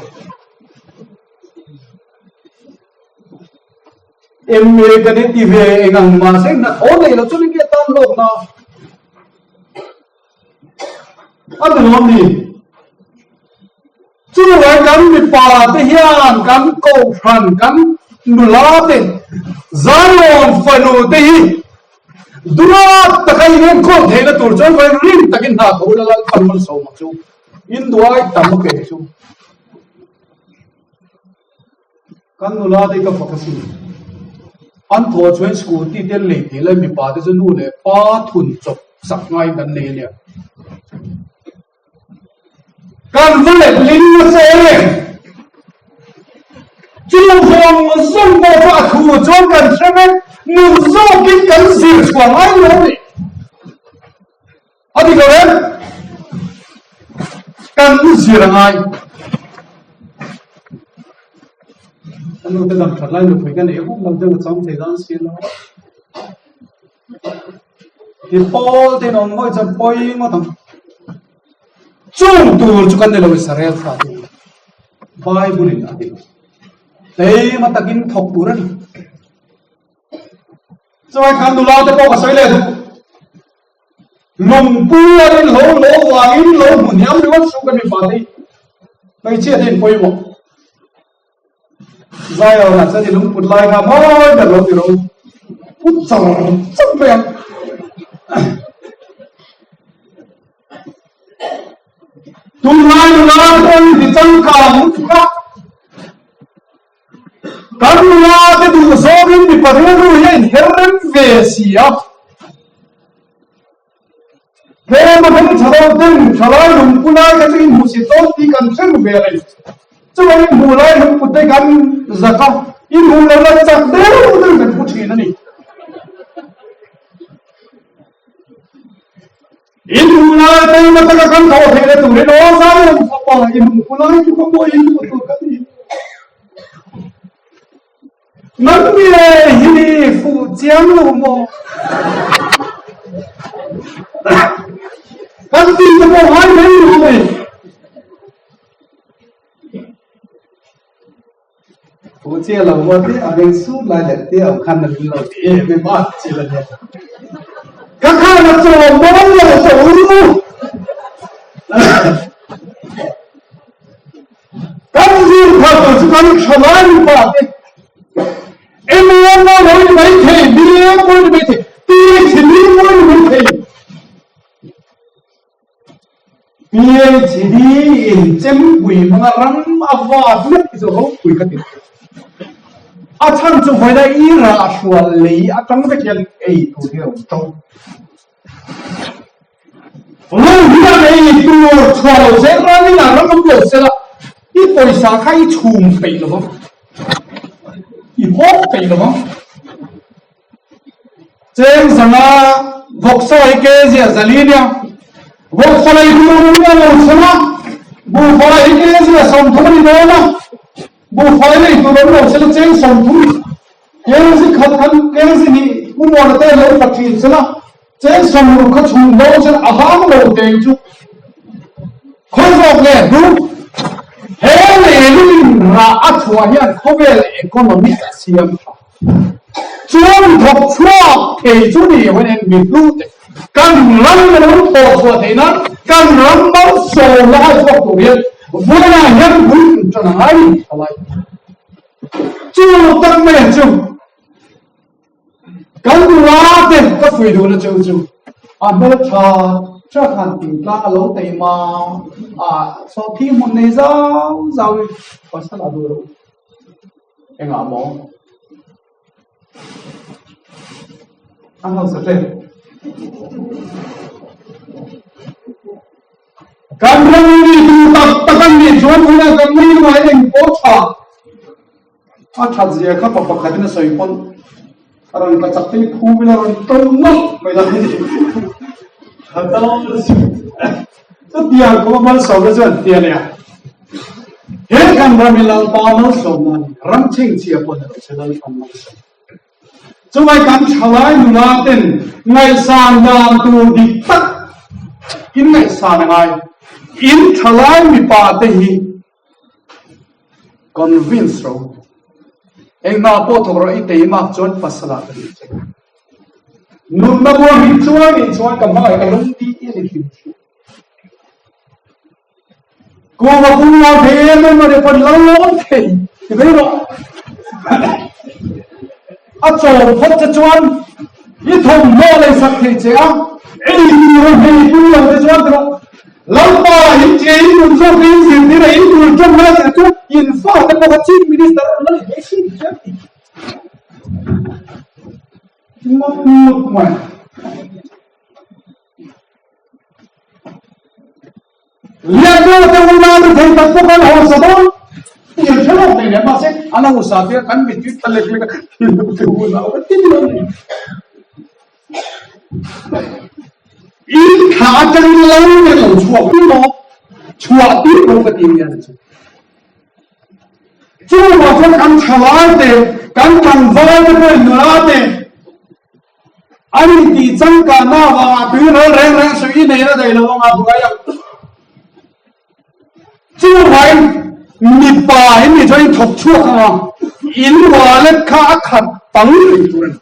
MA kan inti ve eng ang mahse hnathawh nei lo chuan enge tan lawk na. A nuam ni. Chuvai kan mipa te hian kan kohhran kan nula te Zion fanu te hi duat taka in enkawl theihna tur chuan vai rim takin hna tho ila Lalpan malsawm ang chu in duai tam a pe chu. Kan nula te ka fak asin. An thaw chuan scooty te an lei thei lai mipa te chu nu leh pa thun chawp sak ngaiin kan nei ania. Kan va let ling nasa em? Chu zawng zawng pawh chu a thu chuan kan hre vek, nun zawkin kan zir chhuah ngai lo a ni. A dik lo em? Kan zir a ngai. Ka nu te dam that lai nupui ka nei hawk lo deuh a chang thei dan si lo. Ti pawl te awm mawi chuan pawi ngawt ang. Chung tur chu kan ni lo Israel thla te Bible in a ti lo. Tlema takin thawk tur a ni. Chuai khan nula te pawh ka sawi leh duh. Lungpu an in lo lo vangin lo hmu hniam ringawt suh kan mipa te hi. Hmeichhia te in pawimawh. Zion ah chuan i lungput lai kha mawi ber lo ti ro. Put char char mai ang. Tunlai nula te pawh hi ti changkang lutuk a. Kan nula te duh zawngin mipa rilru hi a inher rem ve si a. Tlema hming tha lo ten thalai lungpu lai kha chu inhmuhsit dawn tih kan hre ru ve a ni. Chuvang inhmuh lai lungput te kan zak a, inhmuh lo la chak deuh deuh kan pu thin a ni. Inhmuh lai taima taka kan thawh theihna turin aw Zion fapa inhmuh lai chu ka pawh inhmuh tur ka ni. Nang nge hi fuh chiang lo maw? Kan ti te pawh ngai mai lo mai. Fuh chiang lo maw ti a meng sur lai leh ti ang khan na min lo ti em em a chi la nia. Ka khan a chawm dawn lo che u. Kan zir thar tur chu kan tha lai mipa te MA mawi lo ni mai thei, BA mawi ni mai thei, PhD mawi ni mai thei. PhD in chempui hmanga ram a vat lek hi chu ropui ka ti. A chhan chu vawiina i rah hrual lei atang vek hian ei tur hi a awm tawng. Ro hian ei tur chhuah lo se, ram in a ram awm lo se la, i pawisa kha i chhum peih lo vang, i hawk peih lo vang. Cheng zanga vawksa hi ke zia zali nia, vawksa lei tur awm lo se la, buhfai hi ke zia 30 a ni dawn a, buhfai lei tur awm lo se la cheng 30 Kengzi khat khan kengzi nih Pu Muana te lo fa thin sela, cheng 60 kha chhung dawn sela a hang lo teng chu khawi zawk nge hnu? He leilungin rah a chhuah hian khawvel economy a siam tha. Chuan thawk chhuak thei chu ni hawn en mi hlu te kan ram lo thawh chhuah theih nan kan ram malsawmna a chhuak tur hian vawiinah hian bul kan tan a ngai ni thalai. Chu tak mai ang chu. Kan nula te ka fuih duhna cheu chu a hmeltha tha khan thingtlang a lo tei ma a sawhthi hmun nei zau zau in pasal a duh loh engah maw a hausa hle. Kan ram mi duh tak tak an nih chuan tunah kan rilru ah eng pawh tha A that zia kha pa pakhatin a sawi pawn a rawn tla chak te hi phum ila rawn tawlh nawlh mai la chutiang khawpa malsawmna chuan ti a nia. He kan ram hi Lalpa malsawmna a ni. Ram chhingchhia pawh ni lo se Lalpan malsawm. Chumai kan thalai nula ten ngaihsan dan tur dik tak in ngaihsan a ngai. In thalai mipa te hi Convince ro. Engmah pawh thawk rawh i teimak chuan pasal ah ka duh che. Nunna bual ri chuan nih chuan ka hmangaih ka lung ti i ni hrim hrim. Kuma pum lo thei em em a ni pawn lo lawm thei ti mai rawh. A chawm phawt che chuan i thawmhnaw leisak thei che a, ei tur a hei pui lo che chuan ti rawh. Lalpa in che in nun zawk in zirtir a in tur ṭawng lai che chu in fate pawh kha Chief Minister a rawn la ni thei sin che a ti. Ngawt ngawt mai. Liantu te unau te thei tak pawh kan hausa dawn tir hre lawk nei leh mahse an hausa te kan mittui tla lek lek a te unau ka ti lo ni. In thla atangin lo te lo chhuak tir maw? Chhuah tir maw ka ti nia chu. Chu vang chuan kan thalai te, kan tlangval te pawhin nula te an intih changkanna avanga tui ral reng reng suih i nei na daih lo anga buai ang. Chu vangin mipa in nih chuan in thawk chhuak anga in wallet kha a khat pang reng tur a ni.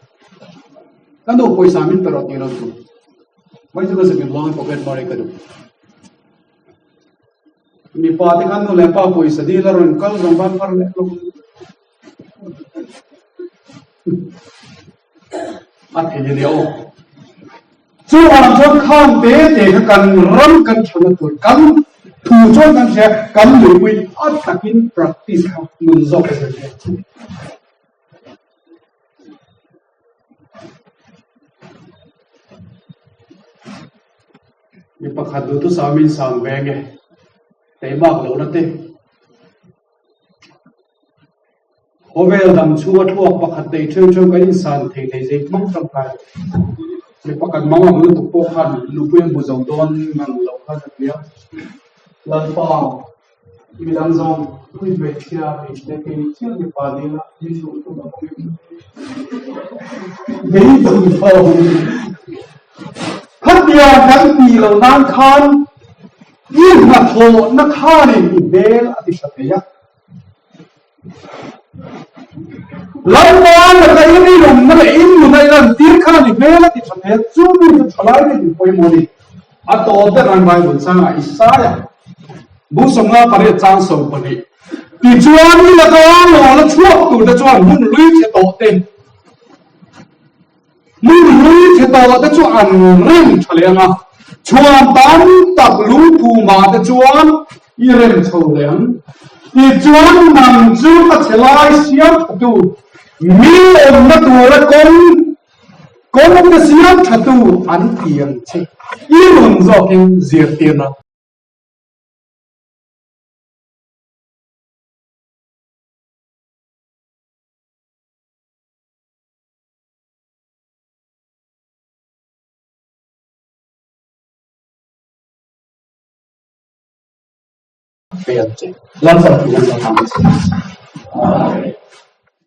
Ka nu pawisa min pe rawh tih lo tur. Mai chu ka zipin lawng in pocket money ka duh. Mipa te khan nu leh pa pawisa dil a rawn kal zawng khan phar leh hlawm. A thei a ni aw. Chuvang chuan khan te te kha kan ram kan thana tur kan thu chuan kan hria kan nuipui a takin practice kha nun zawk a zir thei. Mi pakhat duhtu samin sang veng e teimak lohna te Khawvel dang chhunga thluak pakhat nei theuh theuh kan insan thei hlei zei hmang tangkai lo. Mi pakhat mang ang lutuk pawh khan nupui a hmu zo dawn ngang lo khan a ti a. Lalpa, midang zawng nui hmeichhia hmeichhe kei chiah mipa nila min duh tum a awm em? Beidawng lo. Khatia kan tih loh nan khan i hnathawhna khanin i hmel a ti hla thei a. Lalpa laka i rinawmna leh in nuna i lantir khan i hmel a ti tha hmel chu mi chu thalai rin in pawimawh a ni. A tawp ber an Bible changah Isaiah bu 58 chang 12 Tichuan i laka lawl a chhuak tur te chuan hmun hlui chhe tawh te hmun hlui chhe tawh te chu an rem tha leh ang a, chhuan tam tak lungphumah te chuan i rem chho leh ang. Tichuan nang chu a chhe lai siam thatu, mi awmna tura kawng kawng te siam thatu an ti ang che. I rawn zawkin zirtirna. Pe ang che. Lalpan thu kan lo hmang che. Amen.